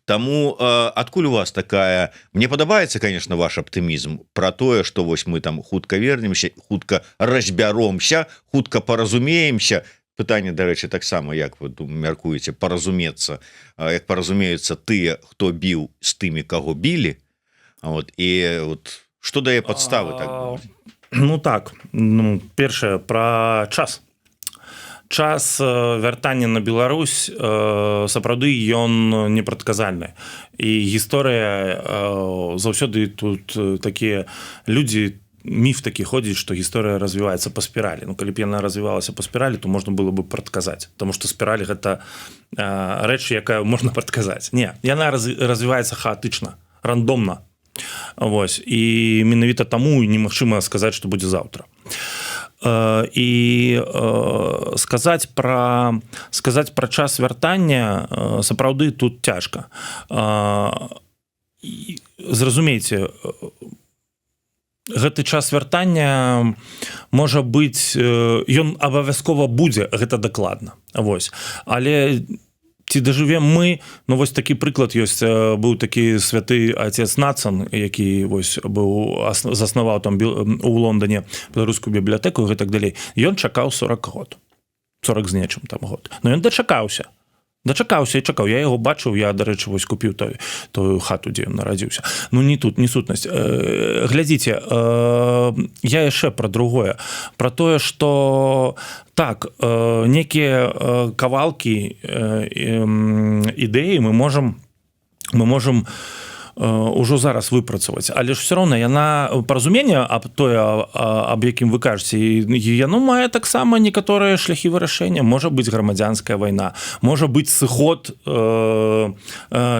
Таму адкуль у вас такая... Мне падабаецца, конечно, ваш аптымізм про тое, что вось мы там хутка вернемся, хутка разбяромся, хутка паразумеемся. Пытанне, дарэчы, таксама: як вы мяркуеце, паразумецца, як паразумеюцца тыя, хто біў, з тымі, каго білі? Вот і вот что дае падставы так? Ну так, ну, першае про час. Час вяртання на Беларусь сапраўды ён непрадказальны, і гісторыя заўсёды, тут такія людзі, міф такі ходзіць, што гісторыя развіваецца па спіралі. Ну, калі б яна развівалася па спіралі, то можна было бы прадказаць, потому что спіраль — гэта рэч, якая можна прадказаць. Не, яна развіваецца хаатычна, рандомна. Вось, і менавіта таму немагчыма сказаць, што будзе заўтра. І сказаць пра час вяртання сапраўды тут цяжка. Зразумейце, гэты час вяртання можа быць, ён абавязкова будзе, гэта дакладна. Вось, але ці дажывем мы? Ну, вось такі прыклад ёсць: быў такі святы отец Нацан, які вось быў, заснаваў там у Лондоне беларускую бібліятэку і гэтак далей. Ён чакаў 40 год, 40 з нечым там год, но ён дачакаўся. Дачакаўся і чакаў. Я яго бачыў. Я, дарэчы, вось купіў той тую хату, дзе ён нарадзіўся. Ну, не тут, не сутнасць. Глядзіце, я яшчэ про другое, про тое, что так, некія кавалкі ідэі мы можем ўжо зараз выпрацаваць, але ж все роўна яна, паразумение, аб тое, аб якім вы кажаце, яно мае таксама некаторыя шляхі вырашэння. Можа быць грамадзянская вайна, можа быць сыход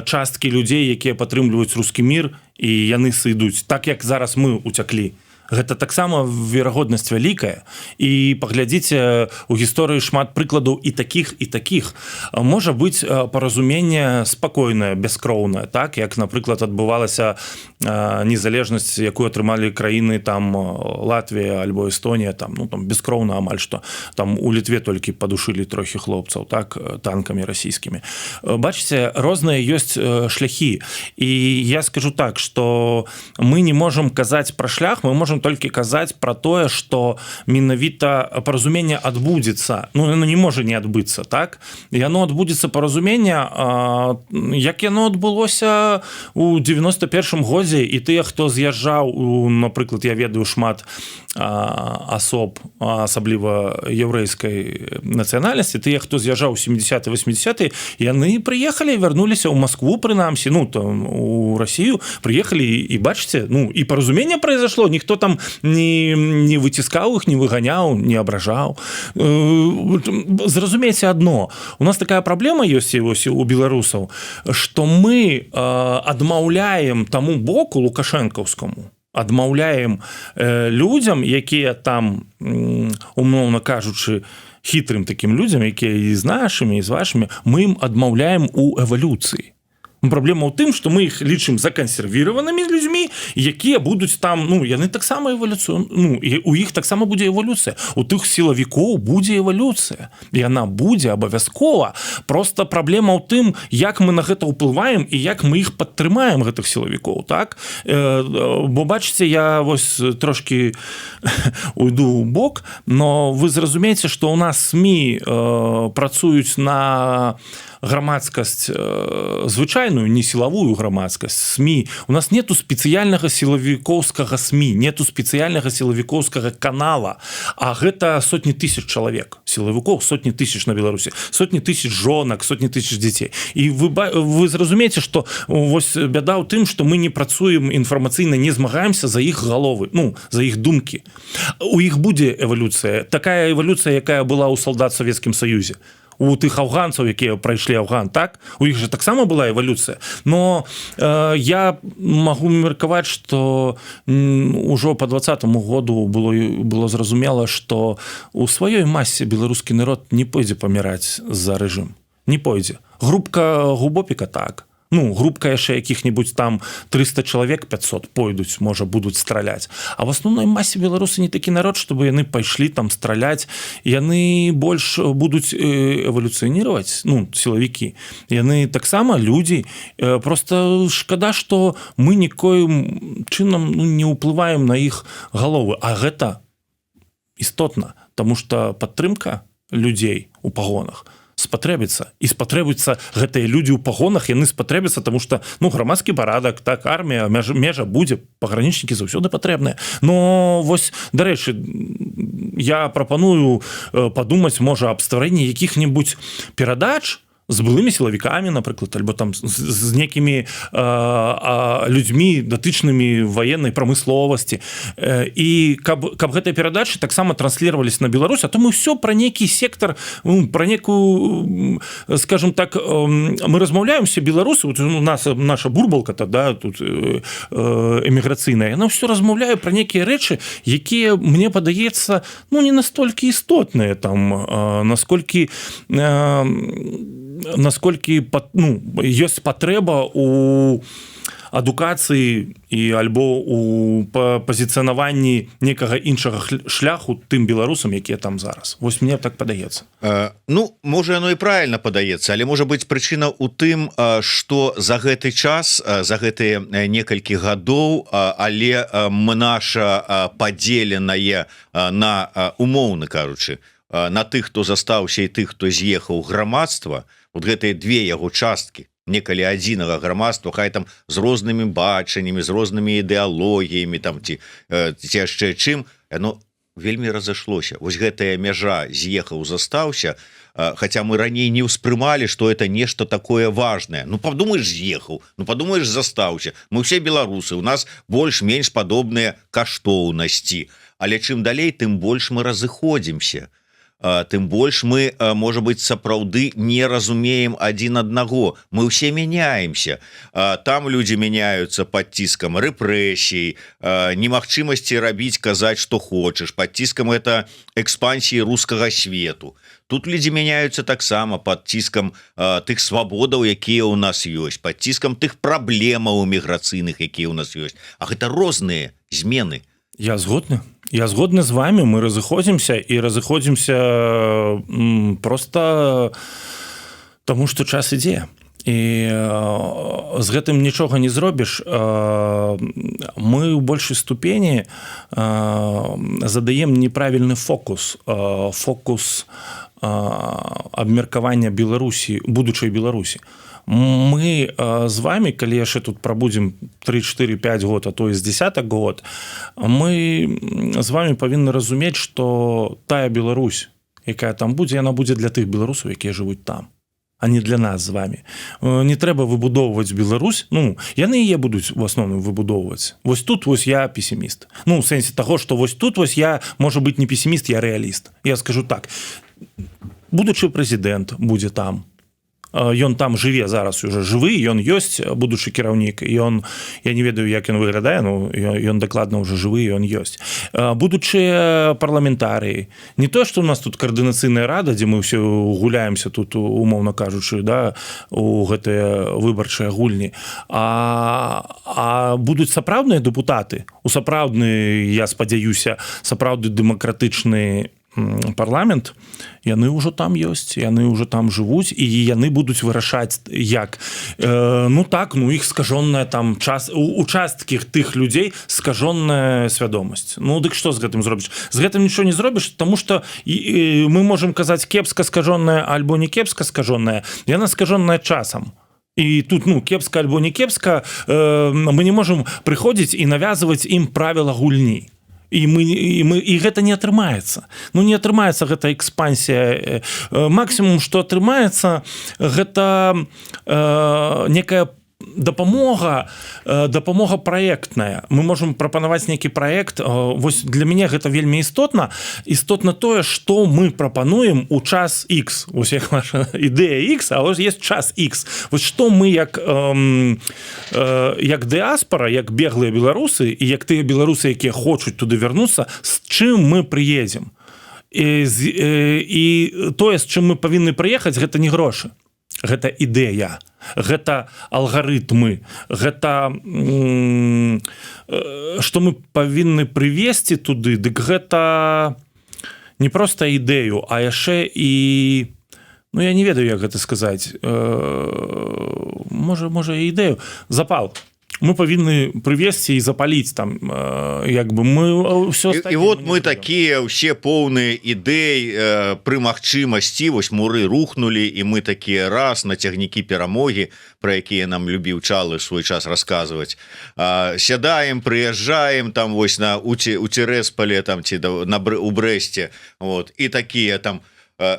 часткі людзей, якія падтрымліваюць рускі мір, і яны сыдуць, так як зараз мы уцяклі. Гэта таксама верагоднасць вялікая. І паглядзіце, у гісторыі шмат прыкладаў і такіх, і такіх. Можа быць паразуменне спакойнае, бяскроўнае, так як, напрыклад, адбывалася незалежнасць, якую атрымалі краіны там Латвія альбо Эстонія, там, ну, там бескроўна амаль што, там у Літве толькі падушылі трохі хлопцаў, так, танкамі расійскімі. Бачыце, розныя ёсць шляхі. І я скажу так, что мы не можем казаць пра шлях, мы можем толькі казаць про тое, что менавіта паразуменне адбудзецца. Ну, яно не можа не адбыцца. Так, яно адбудзецца, паразумення, як яно адбылося у 91 годзе. І тыя, хто з'язджаў у, напрыклад, я ведаю шмат асоб, асабліва яўрэйскай нацыянальнасці, тыя, хто з'язджаў 70, 80, яны прыехалі, вярнуліся ў Москву, прынамсі, ну, там у Россию прыехалі, і бачыце, ну, і паразуменне произошло, ніхто там не выціскаў их, не выганяў, не абражаў. Зразумейце одно: у нас такая праблема ёсць і вось у беларусаў, что мы адмаўляем таму боку лукашэнкаўскаму, адмаўляем людзям, якія там, умоўна кажучы, хітрым таким людзям, якія і з нашымі, і з вашымі, мы ім адмаўляем у эвалюцыі. Праблема ў тым, что мы іх лічым закансервіраванымі людзьмі, якія будуць там, ну, яны таксама эвалюцыю, ну, і у іх таксама будзе эвалюцыя, у тых сілавікоў будзе эвалюцыя, і яна будзе абавязкова. Просто праблема ў тым, як мы на гэта ўплываем і як мы іх падтрымаем, гэтых сілавікоў, так? Бо бачыце, я вось трошки уйду ў бок, но вы зразумееце, что у нас СМІ працуюць на грамадскасць звычайную, не сілавую грамадскасць. СМІ, у нас нету спецыяльнага сілавікоўскага СМІ, нету спецыяльнага сілавікоўскага канала, а гэта сотні тысяч чалавек, сілавікоў сотні тысяч на Беларусі, сотні тысяч жонак, сотні тысяч дзяцей. І вы зразумееце, что вось бяда ў тым, что мы не працуем інфармацыйна, не змагаемся за іх галовы, ну, за іх думкі. У іх будзе эвалюцыя, такая эвалюцыя, якая была ў салдат Савецкім Саюзе, у тых афганцаў, якія прайшлі Афган, так, у іх же таксама была эвалюцыя. Но я магу меркаваць, что ўжо по 20-му году было зразумела, что у сваёй масе беларускі народ не пойдзе паміраць за рэжым, не пойдзе. Групка губопіка, так, ну, групка яшчэ якіх-нибудь там 300 чалавек, 500 пойдуць, можа, будуць страляць, а в асноўной масе беларусы не такі народ, чтобы яны пайшлі там страляць. Яны больш будуць эвалюцыяніраваць. Ну, сілавікі, яны таксама людзі. Просто шкада, что мы нікоім чынам, ну, не ўплываем на іх галовы, а гэта істотна, тому что падтрымка людзей у пагонах спатрэбіцца, і спатрэбуцца гэтыя людзі ў пагонах, яны спатрэбяцца, тому что, ну, грамадскі парадак, так, армія, межа будзе, пагранічнікі заўсёды патрэбныя. Но вось, дарэчы, я прапаную падумаць, можа, аб стварэнні якіх-небудзь перадач з былымі сілавікамі, напрыклад, альбо там з некімі людзьмі, датычнымі ваеннай прамысловасці, і каб гэтыя перадачы таксама транслировались на Беларусь. А то мы все про нейкі сектор, ну, про некую, скажем так, мы размаўляем все беларусы, вот у нас наша бурбалка тогда тут эміграцыйная, яна все размаўляе про некія рэчы, якія, мне падаецца, ну, не настолькі істотныя там, насколькі ну, ёсць патрэба у адукацыі і альбо у пазіцыянаванні некага іншага шляху тым беларусам, якія там зараз. Вось мне так падаецца. Ну, можа, оно і правильно падаецца, але можа быть, прычына у тым, что за гэты час, за гэтыя некалькі гадоў, але мы наша падзеленае на, умоўна кажучы, на тых, хто застаўся, і тых, хто з'ехаў, грамадства, вот Вот гэтыя две яго часткі некалі адзінага грамадства, хай там з рознымі бачаннямі, з рознымі ідэалогіямі там ці яшчэ чым, оно вельмі разышлося. Вось гэтая мяжа з'ехаў, застаўся, хотя мы раней не ўспрымалі, что это нешта такое важное. Ну, подумаешь, з'ехаў, ну, подумаешь, застаўся, мы все беларусы, у нас больш-менш падобныя каштоўнасці. Але чым далей, тым больш мы разыходзімся, тым больш мы, может быть, сапраўды не разумеем адзін аднаго. Мы все меняемся. Там люди меняются под ціскам рэпрэсій, немагчымасці рабіць, казаць, что хочешь, под ціскам это экспансіі рускага свету. Тут люди меняются таксама под ціскам тых свабодаў, якія у нас ёсць, под ціскам тых праблемаў міграцыйных, якія у нас ёсць. А гэта розныя змены. Я згодны, я згодны з вами. Мы разыходзімся, і разыходзімся просто таму, что час ідзе, і з гэтым нічога не зробіш. Мы ў большай ступені задаем неправільны фокус абмеркавання Беларусі, будучай Беларусі. Мы з вами, калі яшчэ тут прабудзем 3, 4, 5 год, а то з десятак год, мы з вами павінны разумець, что тая Беларусь, якая там будзе, яна будзе для тых беларусаў, якія жывуць там, а не для нас з вами. Не трэба выбудоўваць Беларусь. Ну, яны яе будуць в асноўным выбудоўваць. Вось тут вось я песіміст, ну, у сэнсе таго, что вось тут вось я, можа быть, не песіміст, я рэаліст. Я скажу так: будучы прэзідэнт будзе там, ён там жыве зараз, уже жывы, ён ёсць будучы кіраўнік. Ён, я не ведаю, як ён выглядае, ну, ён дакладна уже жывы, ён ёсць. Будучыя парламентарыі, не то что у нас тут каардынацыйная рада, дзе мы ўсе гуляемся тут, умоўна кажучы, да, у гэтыя выбарчыя гульні, а будуць сапраўдныя дэпутаты у сапраўдны, я спадзяюся, сапраўды дэмакратычны парламент. Яны ўжо там ёсць, яны ўжо там жывуць, і яны будуць вырашаць, як ну так, ну, іх скажонная там час у участкі тых людзей скажонная свядомасць. Ну дык што з гэтым зробіш? З гэтым нічого не зробіш, тому что і мы можем казаць, кепска скажонная альбо не кепска скажонная, яна скажонная часам. І тут, ну, кепска альбо не кепска, мы не можем прыходзіць і навязваць ім правіла гульні, і мы і гэта не атрымаецца. Ну, не атрымаецца гэта экспансія. Максімум, что атрымаецца, гэта некая дапамога праектная. Мы можем прапанаваць нейкі праект. Вось для мяне гэта вельмі істотна. Істотна тое, что мы прапануем у час X. Ось як наша ідэя X, а ось есть час X. Вось что мы як дыаспора, як беглыя беларусы і як тыя беларусы, якія хочуць туды вярнуцца, з чым мы прыедзем. І тое, з чым мы павінны прыехаць, гэта не грошы, гэта ідэя, гэта алгарытмы, гэта что мы павінны прывесці туды. Дык гэта не проста ідэю, а яшчэ і, ну, я не ведаю, як гэта сказаць, можа ідэю, запал. Мы павінны прывесці і запаліць там, як бы мы все. І вот мы такія ўсе поўныя ідэй, пры магчымасці вось муры рухнулі, і мы такія раз на цягнікі перамогі, про якія нам любіў Чалы свой час расказваць, сядаем, прыязджаем там вось на у Цярэспале там ці на у Брэсце, вот, і такія там: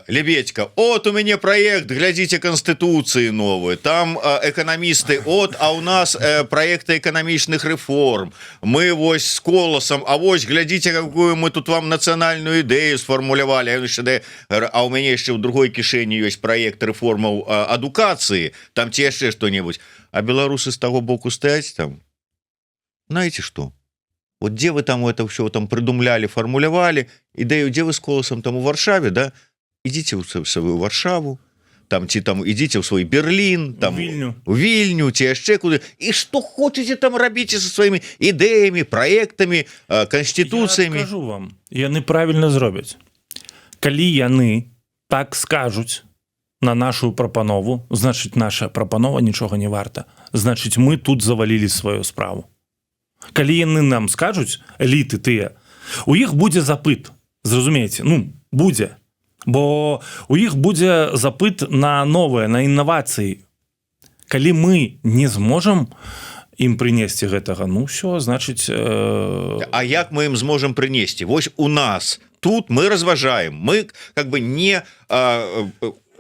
Лебедька, от у мяне проект, глядзіце, канстытуцыі новую там, эканамісты, от, а у нас проекты эканамічных рэформ, мы вось с Коласам, а вось глядзіце, какую мы тут вам нацыянальную ідэю сфармулявалі, а у мяне яшчэ ў другой кішэні ёсць проект рэформаў адукацыі там ці яшчэ что-нибудь. А беларусы з таго боку стаяць там: «Знаете что, вот где вы там это все там придумляли, фармулявалі ідэю, дзе вы с Коласам там у Варшаве, да, идите ў сваю Варшаву там ці там идите ў свой Берлін там, Вільню, у Вільню ці яшчэ куды, і что хочаце там рабіце со сваімі ідэямі, проектами, канституцыямі». Скажу вам, яны правильно зробяць. Калі яны так скажуць на нашу прапанову, значит, наша прапанова нічога не варта, значит, мы тут завалілі сваю справу. Калі яны нам скажуць, эліты тыя, у іх будзе запыт, зразумееце, ну, будзе. Бо у іх будзе запыт на новае, на інавацыі. Калі мы не зможам ім прынесці гэтага, ну все, значыць. А як мы ім зможам прынесці? Вось у нас тут мы разважаем, мы как бы не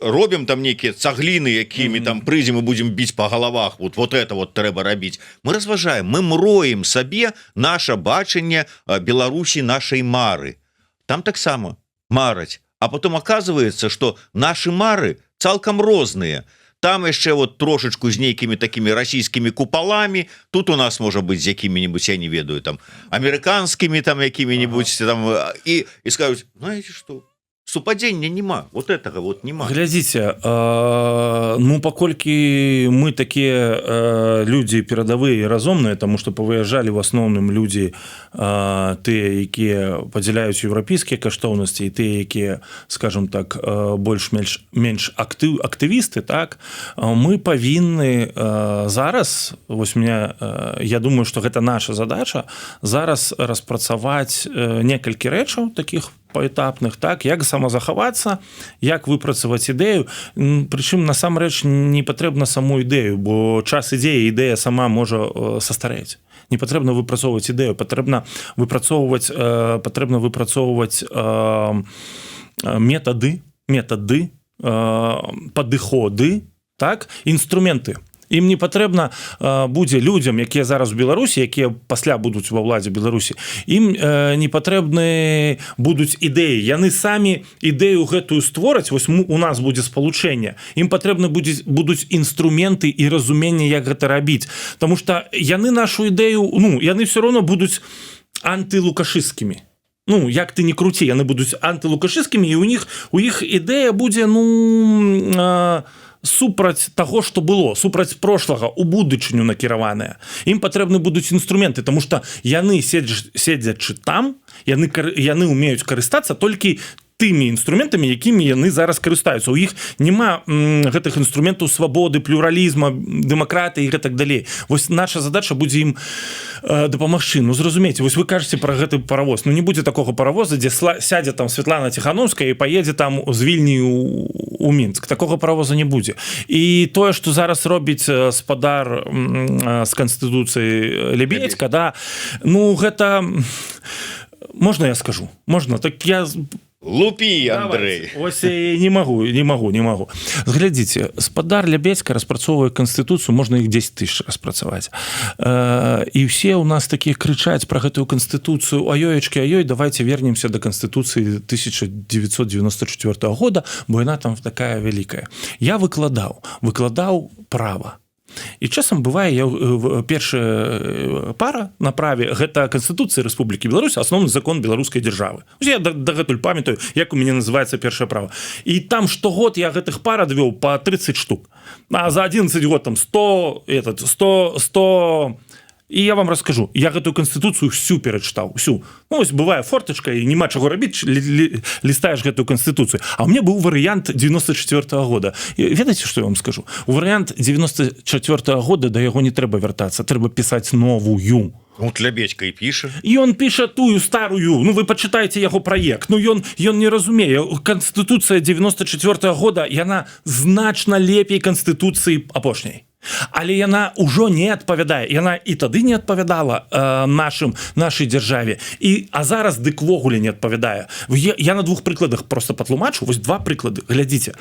робім там нейкія цагліны, якімі там прыйдзем і будем біць по галавах, вот это вот трэба рабіць. Мы разважаем, мы мроем сабе наше бачанне Беларусі, нашай мары. Там таксама мараць, а потом оказывается, что наши мары цалкам розныя. Там яшчэ вот трошачку з нейкімі такими расійскімі куполамі, тут у нас можа быть з якімі-нибудь, я не ведаю, там, амерыканскімі там якімі-нибудь там, і скажуць: знаете что, супадзення няма, вот этого вот няма. Глядзіце, ну, паколькі мы такія людзі перадавыя і разумныя, тому что павыязджалі в асноўным людзі тыя, якія падзяляюць еўрапейскія каштоўнасці, і тыя, якія, скажем так, больш-менш менш актывісты, так, мы павінны зараз, вось меня, я думаю, что гэта наша задача зараз распрацаваць некалькі рэчаў таких паэтапных, так, як самазахавацца, як выпрацаваць ідэю. Прычым насамрэч не патрэбна саму ідэю, бо час ідзеі, ідэя сама можа састарэць. Не патрэбна выпрацоўваць ідэю, патрэбна выпрацоўваць метады, падыходы, так, інструменты. Ім не патрэбна будзе, людзям, якія зараз у Беларусі, якія пасля будуць ва ўладзе Беларусі, ім не патрэбны будуць ідэі, яны самі ідэю гэтую створаць. Вось у нас будзе спалучэнне. Ім патрэбны будуць інструменты і разуменне, як гэта рабіць. Таму что яны нашу ідэю, ну, яны все равно будуць антылукашысцкімі. Ну, як ты не круці, яны будуць антылукашысцкімі, і у іх ідэя будзе, ну, супраць таго, что было, супраць прошлага, у будучыню накіраваная. Ім патрэбны будуць інструменты, тому что яны, седзячы там, яны умеюць карыстацца толькі тымі інструментамі, якімі яны зараз карыстаюцца. У іх няма гэтых інструментаў свабоды, плюралізма, дэмакратыі і гэтак далей. Вось наша задача будзе ім дапамагчы. Ну, зразумеце, вось вы кажаце про гэты паравоз. Ну, не будзе такога паравоза, дзе сядзе там Светлана Ціхановская і паедзе там з Вільні у Мінск. Такога паравоза не будзе. І тое, что зараз робіць спадар з канстытуцыі Лебедька, да, ну, гэта, можна я скажу? Можна так я? Лупі, Андрей. Ось не могу, не могу, не могу. Глядзіце, спадар Лябедзька распрацоўвае канстытуцыю, можна іх 10 тысяч распрацаваць. І все у нас такія крычаць про гэтую канстытуцыю: аёечки, аёй, давайте вернемся до канстытуцыі 1994 года, бо яна там такая вялікая. Я выкладаў права. І часам бывае, я першая пара на праве — гэта Канстытуцыя Рэспублікі Беларусь, асноўны закон беларускай дзяржавы. Я дагэтуль памятаю, як у мяне называется першае права. І там штогод я гэтых пар адвёў по 30 штук, а за 11 год там 100, этот, 100, 100. І я вам расскажу, я гэтую канстытуцыю всю перачытаў, всю. Ну, ось бывае фортачка і няма чаго рабіць, лістаеш гэтую канстытуцыю. А у меня быў варыянт 94 -го года. І ведаеце, что я вам скажу? У варыянт 94 -го года, да яго не трэба вяртацца, трэба пісаць новую. Вот Лябедзька і піша. Ён піша тую старую. Ну, вы пачытайце яго праект. Ну, ён не разумее. Канстытуцыя 94 -го года, яна значна лепей канстытуцыі апошняй, але яна ўжо не адпавядае. Яна і тады не адпавядала нашай дзяржаве, і а зараз дык увогуле не адпавядае. Я на двух прыкладах просто патлумачу. Вось два прыклады, глядзіце.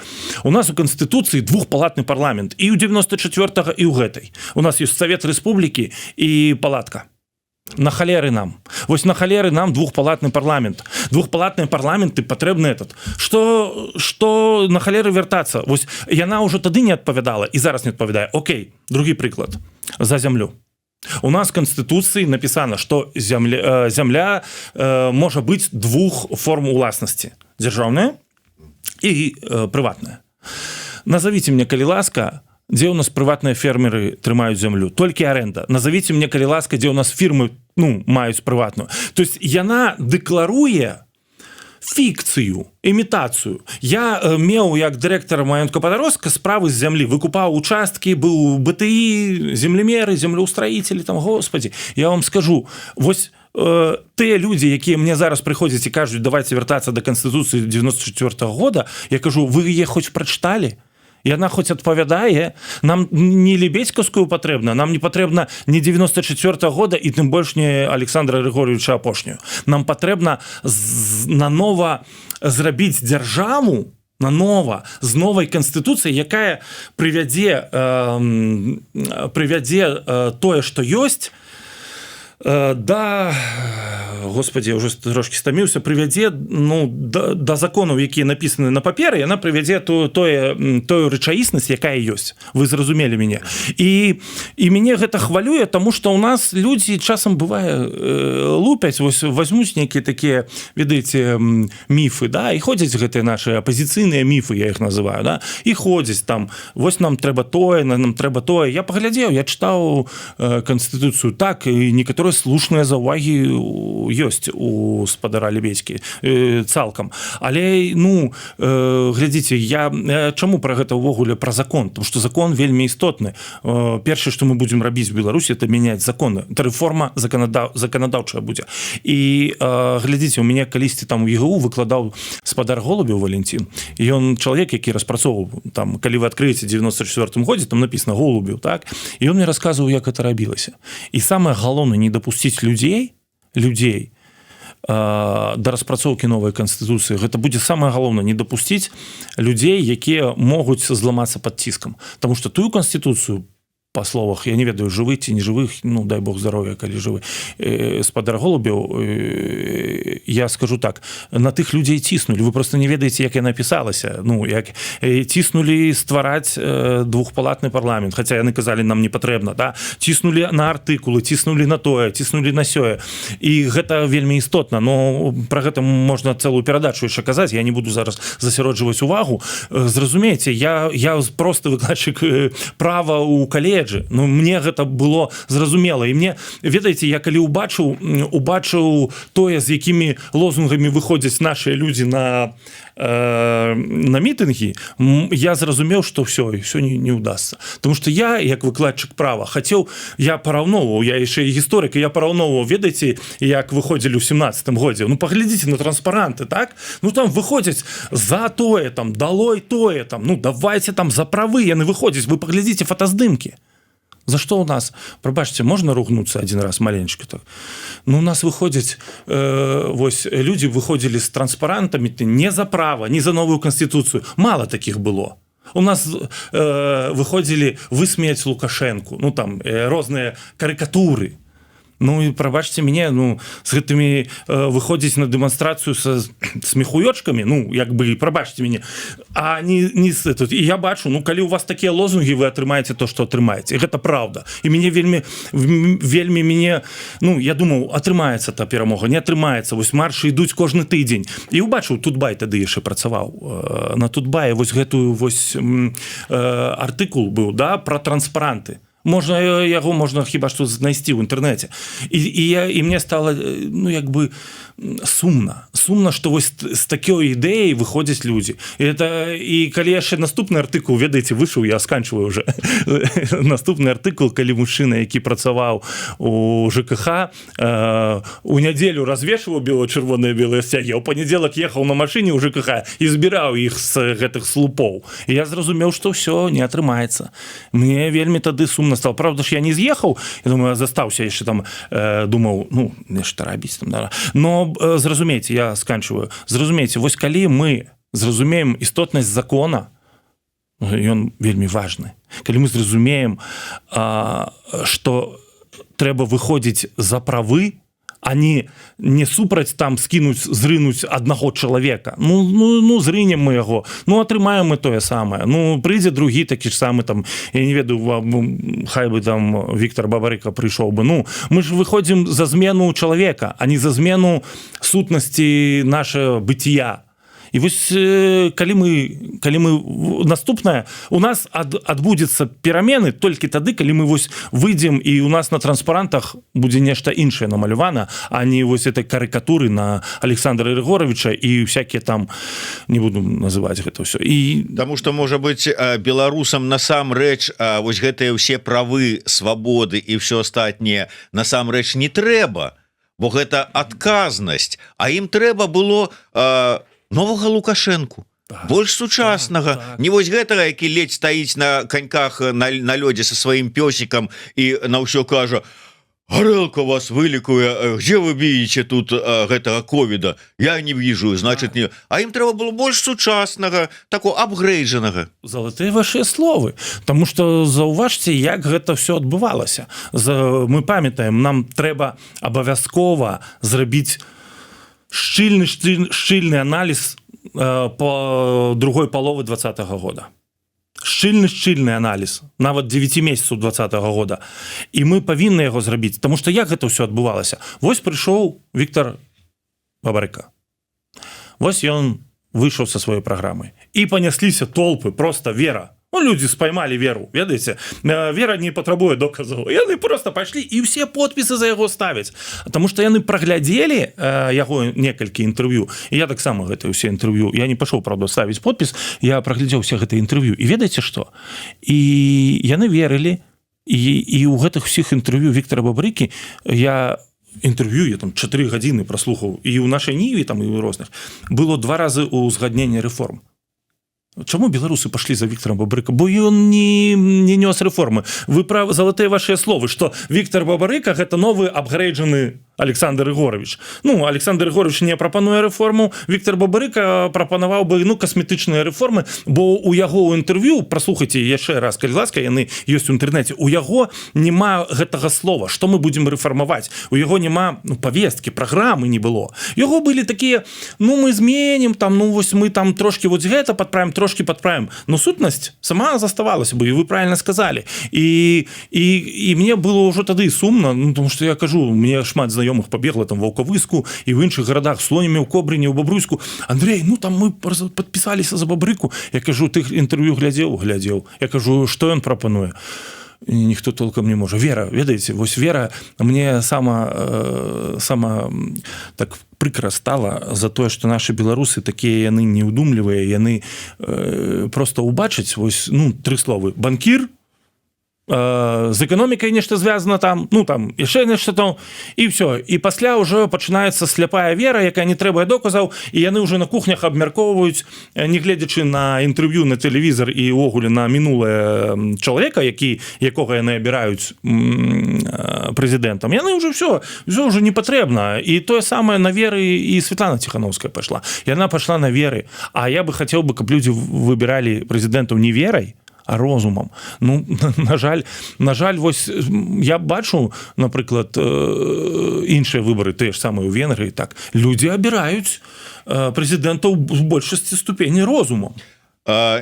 У нас у канстытуцыі двухпалатны парламент і ў 94, і ў гэтай. У нас есть Совет Рэспублікі і палатка. На халеры нам, вось на халеры нам двухпалатны парламент? Двухпалатныя парламенты патрэбны этот, что на халеры вяртацца? Вось яна ўжо тады не адпавядала і зараз не адпавядае. Окей, другі прыклад за зямлю. У нас канстытуцыі напісана, что зямля можа быць двух форм уласнасці: дзяржаўная і прыватная. Назовите мне, калі ласка, дзе у нас прыватныя фермеры трымаюць зямлю? Толькі аренда. Назовите мне, калі ласка, дзе у нас фірмы, ну, маюць прыватную. То есть яна дэкларуе фікцыю, імітацыю. Я меў як дырэктар маёнтка Падарожка справы з зямлі, выкупаў участкі, быў БТІ, землемеры, землеустроители там. Господи, я вам скажу, вось. Тыя людзі, якія мне зараз прыходзяць і кажуць: «Давайте вяртацца до Канстытуцыі 94 -го года», я кажу: «Вы яе хоць прачыталі? Яна хоць адпавядае нам?» Не лебедзькаўскую патрэбна нам, не патрэбна не 94 -го года і тым больш не Александра Рыгоровича апошнюю. Нам патрэбна нанова зрабіць дзяржаву, нанова, з новай канстытуцыяй, якая прывядзе тое, што ёсць, да, Господи, уже трошки стаміўся, прывядзе, ну, да законаў, якія напісаны на паперы, яна прывядзе ту тое тою рэчаіснасць, якая ёсць. Вы зразумелі мяне. І мяне гэта хвалюе, тому что у нас людзі часам бывае лупяць, вось возьмуць нейкія такія, ведаеце, міфы, да, і ходзяць, гэтыя наши апозіцыйныя міфы, я их называю, да, і ходзяць там: «Вось нам трэба тое, нам трэба тое». Я паглядзеў, я чытаў канстытуцыю, так, і некаторыя слушныя заўвагі ёсць у спадара Лябедзькі цалкам. Але, ну, глядзіце, я чаму про гэта ўвогуле, про закон? Потому что закон вельмі істотны. Першае, что мы будем рабіць в Беларусі, это менять законы, это рэформа заканадаўчая будзе. І глядзіце, у мяне калісьці там у ЕГУ выкладаў спадар Голубеў Валентин, ён чалавек, які распрацоўваў там, калі вы открыеце 94 годзе, там написано «Голубеў», так, і он мне рассказываў, як это рабілася. І самое галоўнае — не дапусціць людзей да распрацоўкі новай канстытуцыі. Гэта будзе самае галоўнае — не дапусціць людзей, якія могуць зламацца под ціскам. Потому что тую канстытуцыю, по словах, я не ведаю, жывы ці не жывых, ну, дай бог здароўя, калі жывы спадар Голубеў, я скажу так: на тых людзей ціснулі, вы просто не ведаеце, як яна пісалася. Ну, як ціснулі ствараць двухпалатны парламент, хотя яны казалі: «Нам не патрэбна», да, ціснулі на артыкулы, ціснулі на тое, ціснулі на сёе. І гэта вельмі істотна, но про гэта можна цэлую перадачу яшчэ казаць, я не буду зараз засяроджваць увагу. Зразумееце, я просто выкладчык права у каледжы. Ну, мне гэта было зразумела. І мне, ведаеце, я калі убачыў тое, з якімі лозунгамі выходзяць наши людзі на мітынгі, я зразумеў, что все не удастся. Потому что я, як выкладчык права, хацеў, я параўноўваў, я яшчэ і гісторык, я параўноўваў, ведаеце, як выходзілі ў 17 годзе. Ну, паглядзіце на транспаранты, так, ну, там выходзяць за тое, там далой тое, там, ну, давайте там за правы яны выходзяць. Вы паглядзіце фотаздымкі. За что у нас, прабачце, можно ругнуться один раз маленечко так? Ну, у нас выходзяць вось люди выходзілі с транспарантамі ты не за права, не за новую конституцию, мало таких было. У нас выходзілі высмеяць Лукашенко, ну, там розныя карыкатуры. Ну і прабачце мяне, ну, з гэтымі выходзіць на дэманстрацыю са смехуёчкамі, ну, як бы, прабачце мяне, а не тут. І я бачу, ну, калі у вас такія лозунгі, вы атрымаеце то, что атрымаеце. Гэта правда. І мяне вельмі, вельмі мяне, ну, я думаў, атрымаецца та перамога, не атрымаецца. Вось маршы ідуць кожны тыдзень. І убачыў, Тутбай тады яшчэ працаваў на Тутбае, вось гэтую вось артыкул быў, да, про транспаранты. Можна яго, можна хіба што знайсці ў інтэрнэце. І мне стало ну, як бы, сумна, сумна, что вось з такой ідэяй выходзяць людзі. І это, і калі яшчэ наступны артыкул, ведаеце, выйшаў, я сканчваю уже, наступны артыкул, калі мужчына, які працаваў у ЖКХ, у нядзелю развешваў бела-чырвоныя белыя сцягі, у панядзелак ехаў на машыне ў ЖКХ і збіраў іх з гэтых слупоў. І я зразумеў, что все не атрымаецца. Мне вельмі тады сумна стало. Правда ж, я не з'ехаў, я думаю, застаўся яшчэ там, думаў, ну, нешта рабіць там, да. Но зразумейце, я сканчваю, зразумейце, вось калі мы зразумеем істотнасць закона, ён вельмі важны, калі мы зразумеем, что трэба выходзіць за правы, а не супраць там скінуць, зрынуць аднаго чалавека. Ну, зрынем мы яго, ну, атрымаем мы тое самае. Ну, прыйдзе другі такі ж самы там, я не ведаю, хай бы там Виктор Бабарыка прыйшоў бы. Ну, мы ж выходзім за змену чалавека, а не за змену сутнасці наша быцця. І вось калі мы наступнае, у нас адбудзецца перамены толькі тады, калі мы вось выйдзем і у нас на транспарантах будзе нешта іншае намалявана, а не вось этой карыкатуры на Александра Рыгоравіча і всякие там, не буду называть гэта все. І Таму что, можа быть, беларусам насамрэч вось гэтыя ўсе правы, свабоды і все астатніе насамрэч не трэба. Бо гэта адказнасць. А ім трэба было новага Лукашэнку, больш сучаснага, не вось гэтага, які ледзь стаіць на каньках на лёдзе со сваім пёсікам і на ўсё кажа: «Гарэлка вас вылікуе, где вы видите тут гэтага ковіда? Я не вижу, значит, не». А ім трэба было больш сучаснага, такого апгрэйджанага. Залатыя ваши словы, потому что заўважце, як гэта все адбывалася. Мы памятаем, нам трэба абавязкова зрабіць шчыльны аналіз по другой паловы 20-го года, шчыльны аналіз нават 9 месяцаў 20-го года, і мы павінны яго зрабіць, потому что як гэта ўсё адбывалася? Вось прыйшоў Віктар Бабарыка, вось ён выйшаў са сваёй праграмы, і панесліся толпы, просто вера. Ну, люди спаймалі веру, ведаеце, вера не патрабуе доказаў. Яны просто пайшлі і все подпісы за яго ставяць, потому что яны праглядзелі яго некалькі інтэрв'ю. І я таксама гэта ўсе інтэрв'ю, я не пашоў, правда, ставіць подпіс, я праглядзеў все гэта інтэрв'ю, і ведаеце что? І яны верылі. І у гэтых усіх інтэрв'ю Віктора Бабарыкі, я інтэрв'ю, я там 4 гадзіны праслухаў, і ў Нашай Ніве там, і ў розных, было два разы узгадненне рэформ. Чаму беларусы пашлі за Віктором Бабарыка? Бо ён не нёс рэформы. Вы прав, залатыя ваши словы, что Віктор Бабарыка — гэта новы апгрэйджаны Александр Егорович. Ну, Александр Егорович не прапануе рэформу, Віктор Бабарыка прапанаваў бы, ну, касметычныя рэформы, бо у яго ў інтэрв'ю, праслухайце яшчэ раз, калі ласка, яны ёсць у інтэрнэце, у яго няма гэтага слова, что мы будем рэфармаваць. У яго няма, ну, повестки, праграмы не было. Яго былі такія: ну, мы зменім там, ну, вось мы там трошки вот гэта подправим, трошки подправим, но сутнасць сама заставалася бы. І вы правильно сказали, і мне было ўжо тады сумна, ну, потому что я кажу, мне шмат знаёмых пабегла там Ваўкавыску і в іншых гарадах, Слонімі, у Кобрыне, у Бабруйску: «Андрей, ну там мы подпісаліся за Бабарыку». Я кажу: «Ты інтэрв'ю глядзеў?» «Глядзеў». Я кажу: «Что ён прапануе?» Ніхто толком не можа. Вера, ведаеце, вось вера. Мне сама так прыкра стала за тое, что наши беларусы такія, яны неўдумлівыя, яны просто убачаць вось, ну, тры словы: банкір, з эканомікай нешта звязана там, ну, там яшчэ нешта там, і все. І пасля ўжо пачынаецца сляпая вера, якая не трэбуе доказаў, і яны ўжо на кухнях абмяркоўваюць, не гледзячы на інтэрв'ю, на тэлевізор і ўвогуле на мінулае чалавека, якога яны абіраюць прэзідэнтам. Яны ўжо все уже не патрэбна. І тое самае на веры і Светлана Ціхановская пайшла, яна пайшла на веры. А я бы хацеў бы, каб людзі выбіралі прэзідэнтаў не верай, а розумам. Ну, на жаль, вось я бачу, напрыклад, іншыя выбары, тыя ж самыя ў Венгрыі, так людзі абіраюць прэзідэнтаў з большасці ступені розумам.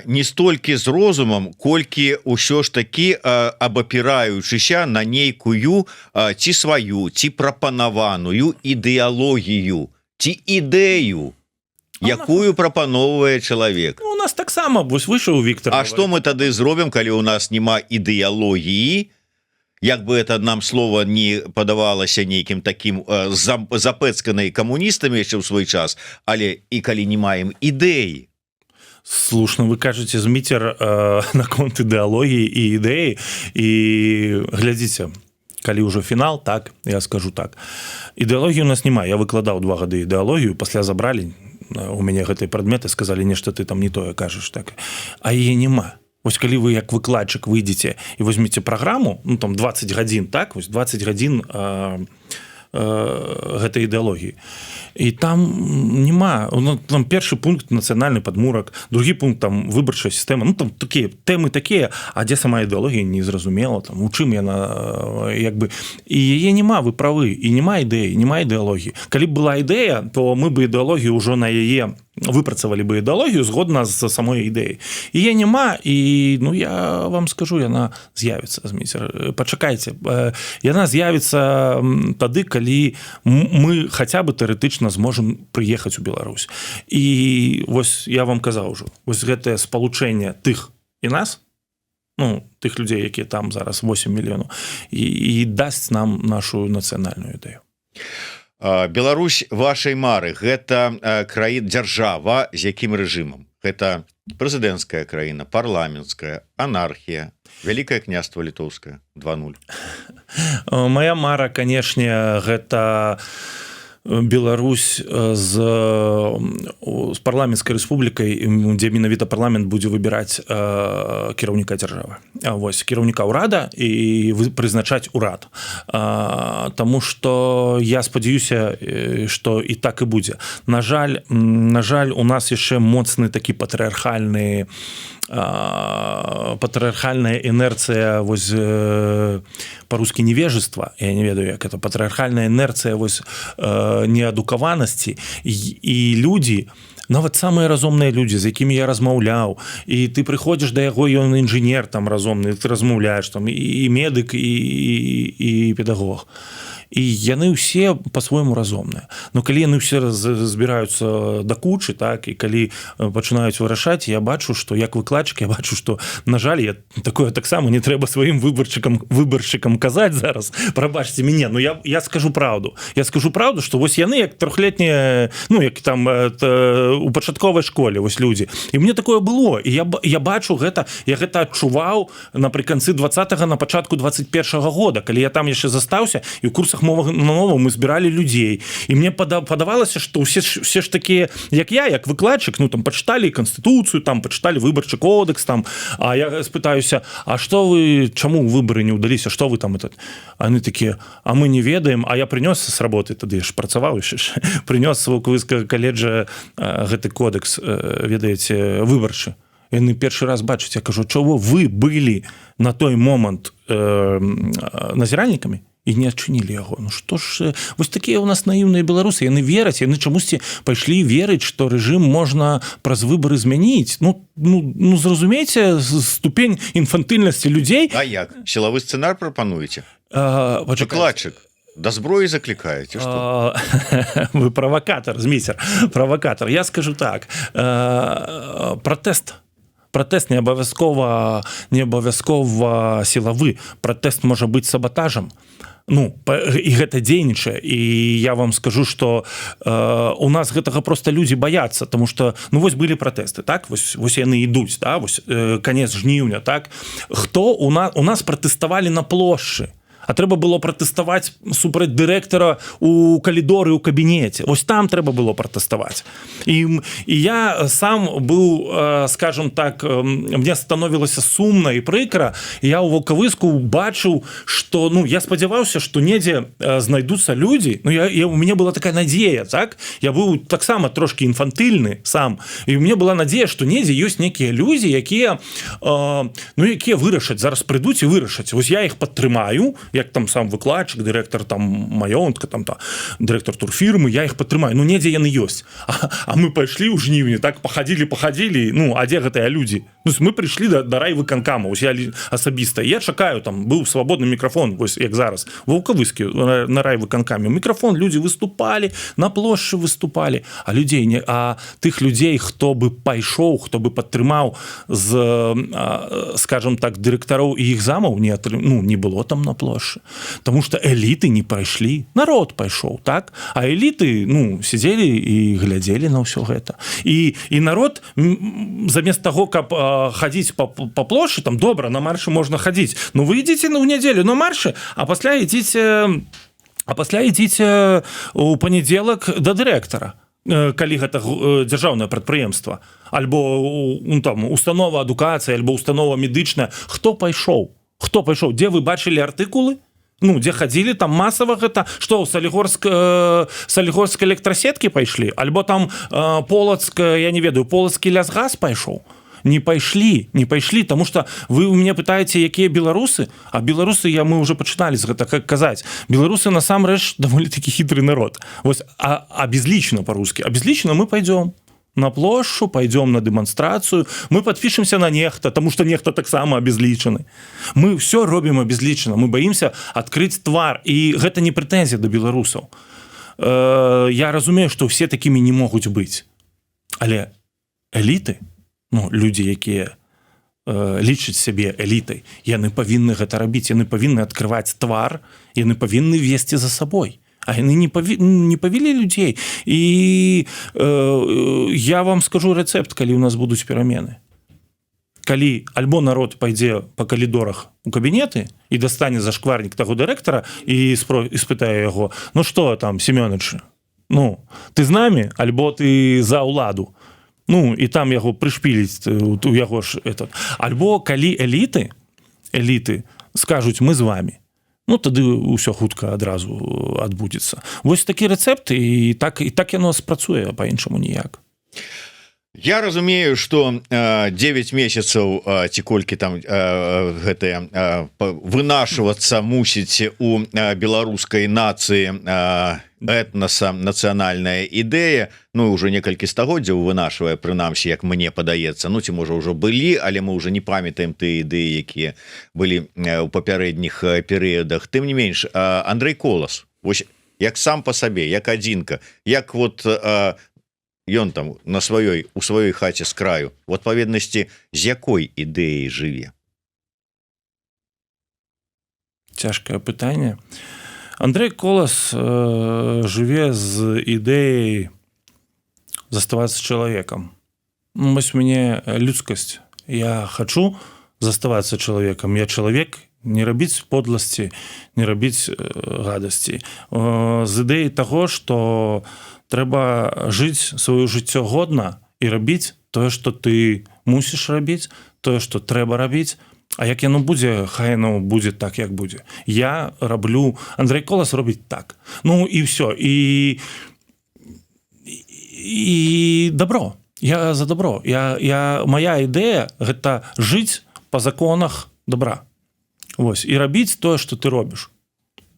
Не столькі з розумам, колькі ўсё ж такі абапіраючыся на нейкую ці сваю, ці прапанаваную ідэалогію, ці ідэю, якую прапаноўвае чалавек. Ну, у нас таксама вось выйшаў Віктор. А что мы тады зробім, калі у нас няма ідэалогіі, як бы это нам слова не падавалася нейкім таким запэцканай камуністамі яшчэ ў свой час, але і калі не маем ідэі? Слушна вы кажаце, Зміцер, наконт ідэалогіі і ідэі. І глядзіце, калі ўжо фінал, так я скажу так: ідэалогіі у нас няма. Я выкладаў 2 гады ідэалогію, пасля забралі у мяне гэтыя прадметы, сказалі: «Нешта ты там не тое кажаш». Так, а яе няма. Вось калі вы як выкладчык выйдзеце і возьмеце праграму, ну, там 20 гадзін, так, вось 20 гадзін гэтай ідэалогіі, і там няма, ну, там першы пункт — нацыянальны падмурак, другі пункт там — выбарчая сістэма, ну, там такія тэмы такія, а дзе сама ідэалогія, незразумела там, у чым яна, як бы і яе няма. Вы правы, і няма ідэі, няма ідэалогіі. Калі б была ідэя, то мы бы ідэалогію ўжо на яе выпрацавалі бы, ідэалогію згодна з самой ідэяй. Яе няма. І, ну, я вам скажу, яна з'явіцца, Зміцер, пачакайце. Яна з'явіцца тады, калі мы хаця бы тэарэтычна зможам прыехаць у Беларусь. І вось я вам казаў ужо, вось гэтае спалучэнне тых і нас, ну, тых людзей, якія там зараз, 8 мільёнаў, і дасць нам нашу нацыянальную ідэю. Беларусь вашай мары — гэта краін, дзяржава з якім рэжымам? Гэта прэзідэнцкая краіна, парламенцкая, анархія, Вялікае Княства Літоўскае 2.0? Моя мара, канешне, гэта Беларусь з парламенцкай рэспублікай, дзе менавіта парламент будзе выбіраць кіраўніка дзяржавы, вось, кіраўніка ўрада і прызначаць урад. Таму что я спадзяюся, что і так і будзе. На жаль, у нас яшчэ моцны такі патрыархальная інерцыя, вось, по-русски невежество, я не ведаю, як это, патрыархальная інерцыя, вось, неадукаванасці, і людзі, нават самыя разумныя людзі, з якімі я размаўляў, і ты прыходзіш да яго, ён інжынер там разумны, ты размаўляеш там, і медык, і педагог, і яны ўсе по-свойму разумныя. Но калі яны ўсе збіраюцца да кучы, так, і калі пачынаюць вырашаць, я бачу, что, як выкладчык, я бачу, что, на жаль, я такое таксама не трэба сваім выбаршчыкам казаць зараз, прабачце мяне, но я скажу правду, я скажу правду, что вось яны як трохлетнія, ну, як там у пачатковай школе, вось, людзі. І мне такое было, і я бачу гэта, я гэта адчуваў напрыканцы 20, на пачатку 21 года, калі я там яшчэ застаўся, і ў курсах мовы на мову мы збіралі людзей, і мне падавалася, что все ж такія, як я, як выкладчык, ну, там пачыталі канстытуцыю, там пачыталі выбарчы кодекс там. А я спытаюся: «А что вы, чаму выборы не ўдаліся, что вы там этот?» Они такія: «А мы не ведаем». А я прынёс с работы, тады ж працаваў яшчэ ж, прынёс з Ваўкавыскага каледжа гэты кодекс, ведаеце, выбарчы. Яны першы раз бачаць. Я кажу: «Чого вы былі на той момант назіральнікамі і не адчынілі яго?» Ну что ж, вось такія у нас наіўныя беларусы, яны вераць, яны чамусьці пайшлі верыць, что рэжым можна праз выбары змяніць. Ну, зразумейце ступень інфантыльнасці людзей. А як сілавы сцэнар прапануеце? Пачакайце. Выкладчык, да зброі заклікаеце, что? Вы правакатар, Зміцер, правакатар. Я скажу так: пратэст не абавязкова сілавы, пратэст можа быць сабатажам. Ну, і гэта дзейнічае. І я вам скажу, что у нас гэтага просто людзі баяцца, тому что, ну, вось былі пратэсты, так, вось яны ідуць, да, вось, конец жніўня, так, хто у нас пратэставалі на плошчы, а трэба было пратэставаць супраць дырэктара у калідоры, у кабінеце, вось там трэба было пратэставаць. І я сам быў, скажем так, мне становілася сумна і прыкра. Я ў Волкавыску бачыў, что, ну, я спадзяваўся, что недзе знайдуцца людзі. Ну, я у мяне была такая надзея, так, я быў таксама трошки інфантыльны сам, і у мне была надзея, что недзе ёсць некія людзі, якія ну, якія вырашаць, зараз прыйдуць і вырашаць: вось я іх падтрымаю, як там сам выкладчык, дырэктар там маёнтка там, та дырэктар турфірмы, я іх падтрымаю, ну, недзе яны ёсць. А мы пайшлі ў жніўні, так, пахадзілі, пахадзілі, ну, а дзе гэтыя людзі? Ну, мы прыйшлі да райвыканкама, ось я асабіста, я чакаю, там быў свабодны мікрафон, вось як зараз, Ваўкавыскі, на райвыканкаме мікрафон, людзі выступалі, на плошчы выступалі, а людзей не, а тых людзей, хто бы пайшоў, хто бы падтрымаў з, скажем так, дырэктароў і іх замаў, не атрым, ну, не было там на плошчы. Потому что эліты не прайшлі, народ пайшоў, так, а эліты, ну, сидзелі і глядзелі на ўсё гэта. І народ, замест таго, каб хадзіць по плошчы там, добра, на маршы можна хадзіць, ну, вы ідзіце, ну, в нядзелю на маршы, а пасля ідзіце у панядзелак да дырэктара, калі гэта дзяржаўнае прадпрыемства альбо ну, там установа адукацыі, альбо установа медычная. Хто пайшоў? Хто пайшоў? Дзе вы бачылі артыкулы, ну, дзе хадзілі там масава? Гэта что, Салігорск электросетки пайшлі, альбо там Полацк, я не ведаю, Полацкі лясгас пайшоў? Не пайшлі, не пайшлі. Тому что вы у меня пытаеце, якія беларусы, а беларусы, мы уже пачыналі з гэта как казаць, беларусы насамрэч даволі такі хітры народ. Вось, а обезличенно, по-русски обезличенно, мы пойдем на плошчу, пойдем на дэманстрацыю, мы подпишемся на нехта, тому что нехта таксама обезличаны. Мы все робім обезличенно, мы боимся открыть твар, і гэта не прэтэнзія до беларусаў. Я разумею, что все такими не могуць быць, але эліты, ну, людзі, якія лічаць сябе элітай, яны павінны гэта рабіць, яны павінны открываць твар, яны павінны весці за сабой. А яны не павялі людзей. І я вам скажу рэцэпт, калі у нас будуць перамены: калі альбо народ пойдзе по калідорах у кабінеты і дастане зашкварнік таго дырэктара і спытае яго: «Ну что там, Семёныч, ну ты з нами альбо ты за ўладу?» Ну і там яго прышпіліць, у яго ж этот. Альбо калі эліты скажуць: «Мы з вами», ну тады ўсё хутка адразу адбудзецца. Вось такі рэцэпт, і так яно спрацуе, по-іншаму ніяк. Я разумею, что 9 месяцаў ці колькі там гэтыя вынашвацца мусіць у беларускай нацыі, этнаса нацыянальная ідэя. Ну, уже некалькі стагоддзяў вынашвае, прынамсі, як мне падаецца. Ну ці можа, ўжо былі, але мы уже не памятаем тыя ідэі, якія былі у папярэдніх перыядах. Тым не менш, Андрэй Колас вось як сам по сабе, як адзінка, як вот ён там на сваёй у сваёй хаце с краю, у адпаведнасці з якой ідэяй жыве? Цяжкае пытанне. Андрэй Колас жыве з ідэяй заставацца чалавекам. Ну, вось мне людскасць, я хочу заставацца чалавекам, я чалавек, не рабіць подласці, не рабіць гадасці, з ідэяй таго, что трэба жыць сваё жыццё годна і рабіць тое, что ты мусіш рабіць, тое, что трэба рабіць. А як яно будзе, хай яно будзе так, як будзе. Я раблю, Андрэй Колас робіць так. Ну і все. І добро, я за добро. Я моя ідэя — гэта жыць по законах добра. Вось, і рабіць тое, что ты робіш.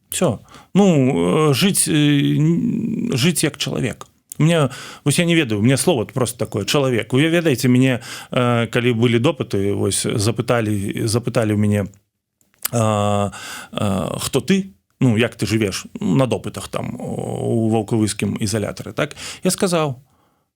Все. Ну, жыць як чалавек. Мне вось, я не ведаю, мне слово просто такое, чалавек. Вы ведаеце, мяне, калі былі допыты, вось запыталі у мяне: «Хто ты, ну як ты жывеш?» На допытах там у ваўкавыскім ізалятары. Так я сказаў: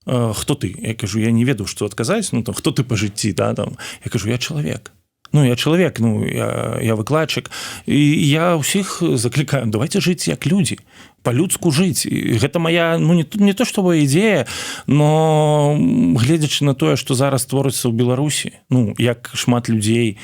«Хто ты?» Я кажу, я не ведаў, што адказаць. Ну там, хто ты по жыцці, да, там. Я кажу: «Я чалавек». Ну, я чалавек, ну я выкладчык, і я ўсіх заклікаю: давайте жыць як людзі, по-людску жыць. І гэта моя, ну, не то чтобы ідэя, но гледзячы на тое, что зараз творыцца ў Беларусі, ну як шмат людзей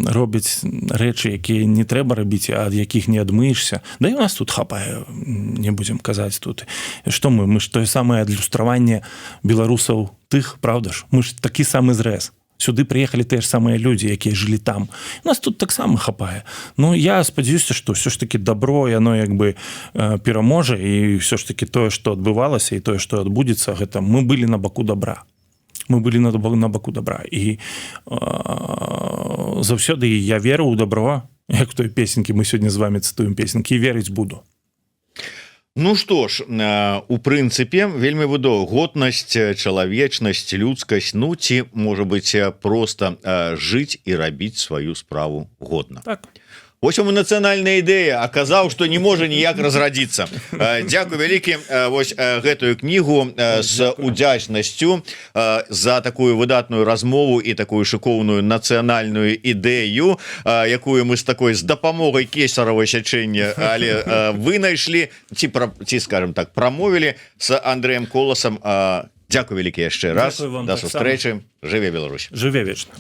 робяць рэчы, якія не трэба рабіць, ад якіх не адмыешся. Да і у нас тут хапае, не будзем казаць тут, что мы ж тое самае адлюстраванне беларусаў тых, правда ж? Мы ж такі самы зрэз, сюды прыехалі тыя ж самыя людзі, якія жылі там. У нас тут таксама хапае. Ну, я спадзяюся, что все ж таки добро, яно як бы пераможа, і все ж таки тое, что адбывалася, і тое, что адбудзецца, гэта мы былі на баку добра, мы былі на баку добра. І заўсёды я веру ў добро, як той песенькі, мы сёння з вами цытуем песенькі, верыць буду. Ну что ж, у прынцыпе, вельмі выдо годнасць, чалавечнасць, людскасць, ну ці можа быть, просто жыць і рабіць сваю справу годна. Так. Вось вам і нацыянальная ідэя, аказаў, што не можа ніяк разрадзіцца. Дзякуй вялікі. Вось гэтую кнігу з удзячнасцю за такую выдатную размову і такую шыкоўную нацыянальную ідэю, якую мы з такой, з дапамогай кесарава сячэння, але вынайшлі ці, скажем так, прамовілі с Андрэем Коласам. Дзякуй вялікі яшчэ раз. Дзякую вам Да таксама. сустрэчы. Жыве Беларусь! Жыве вечна!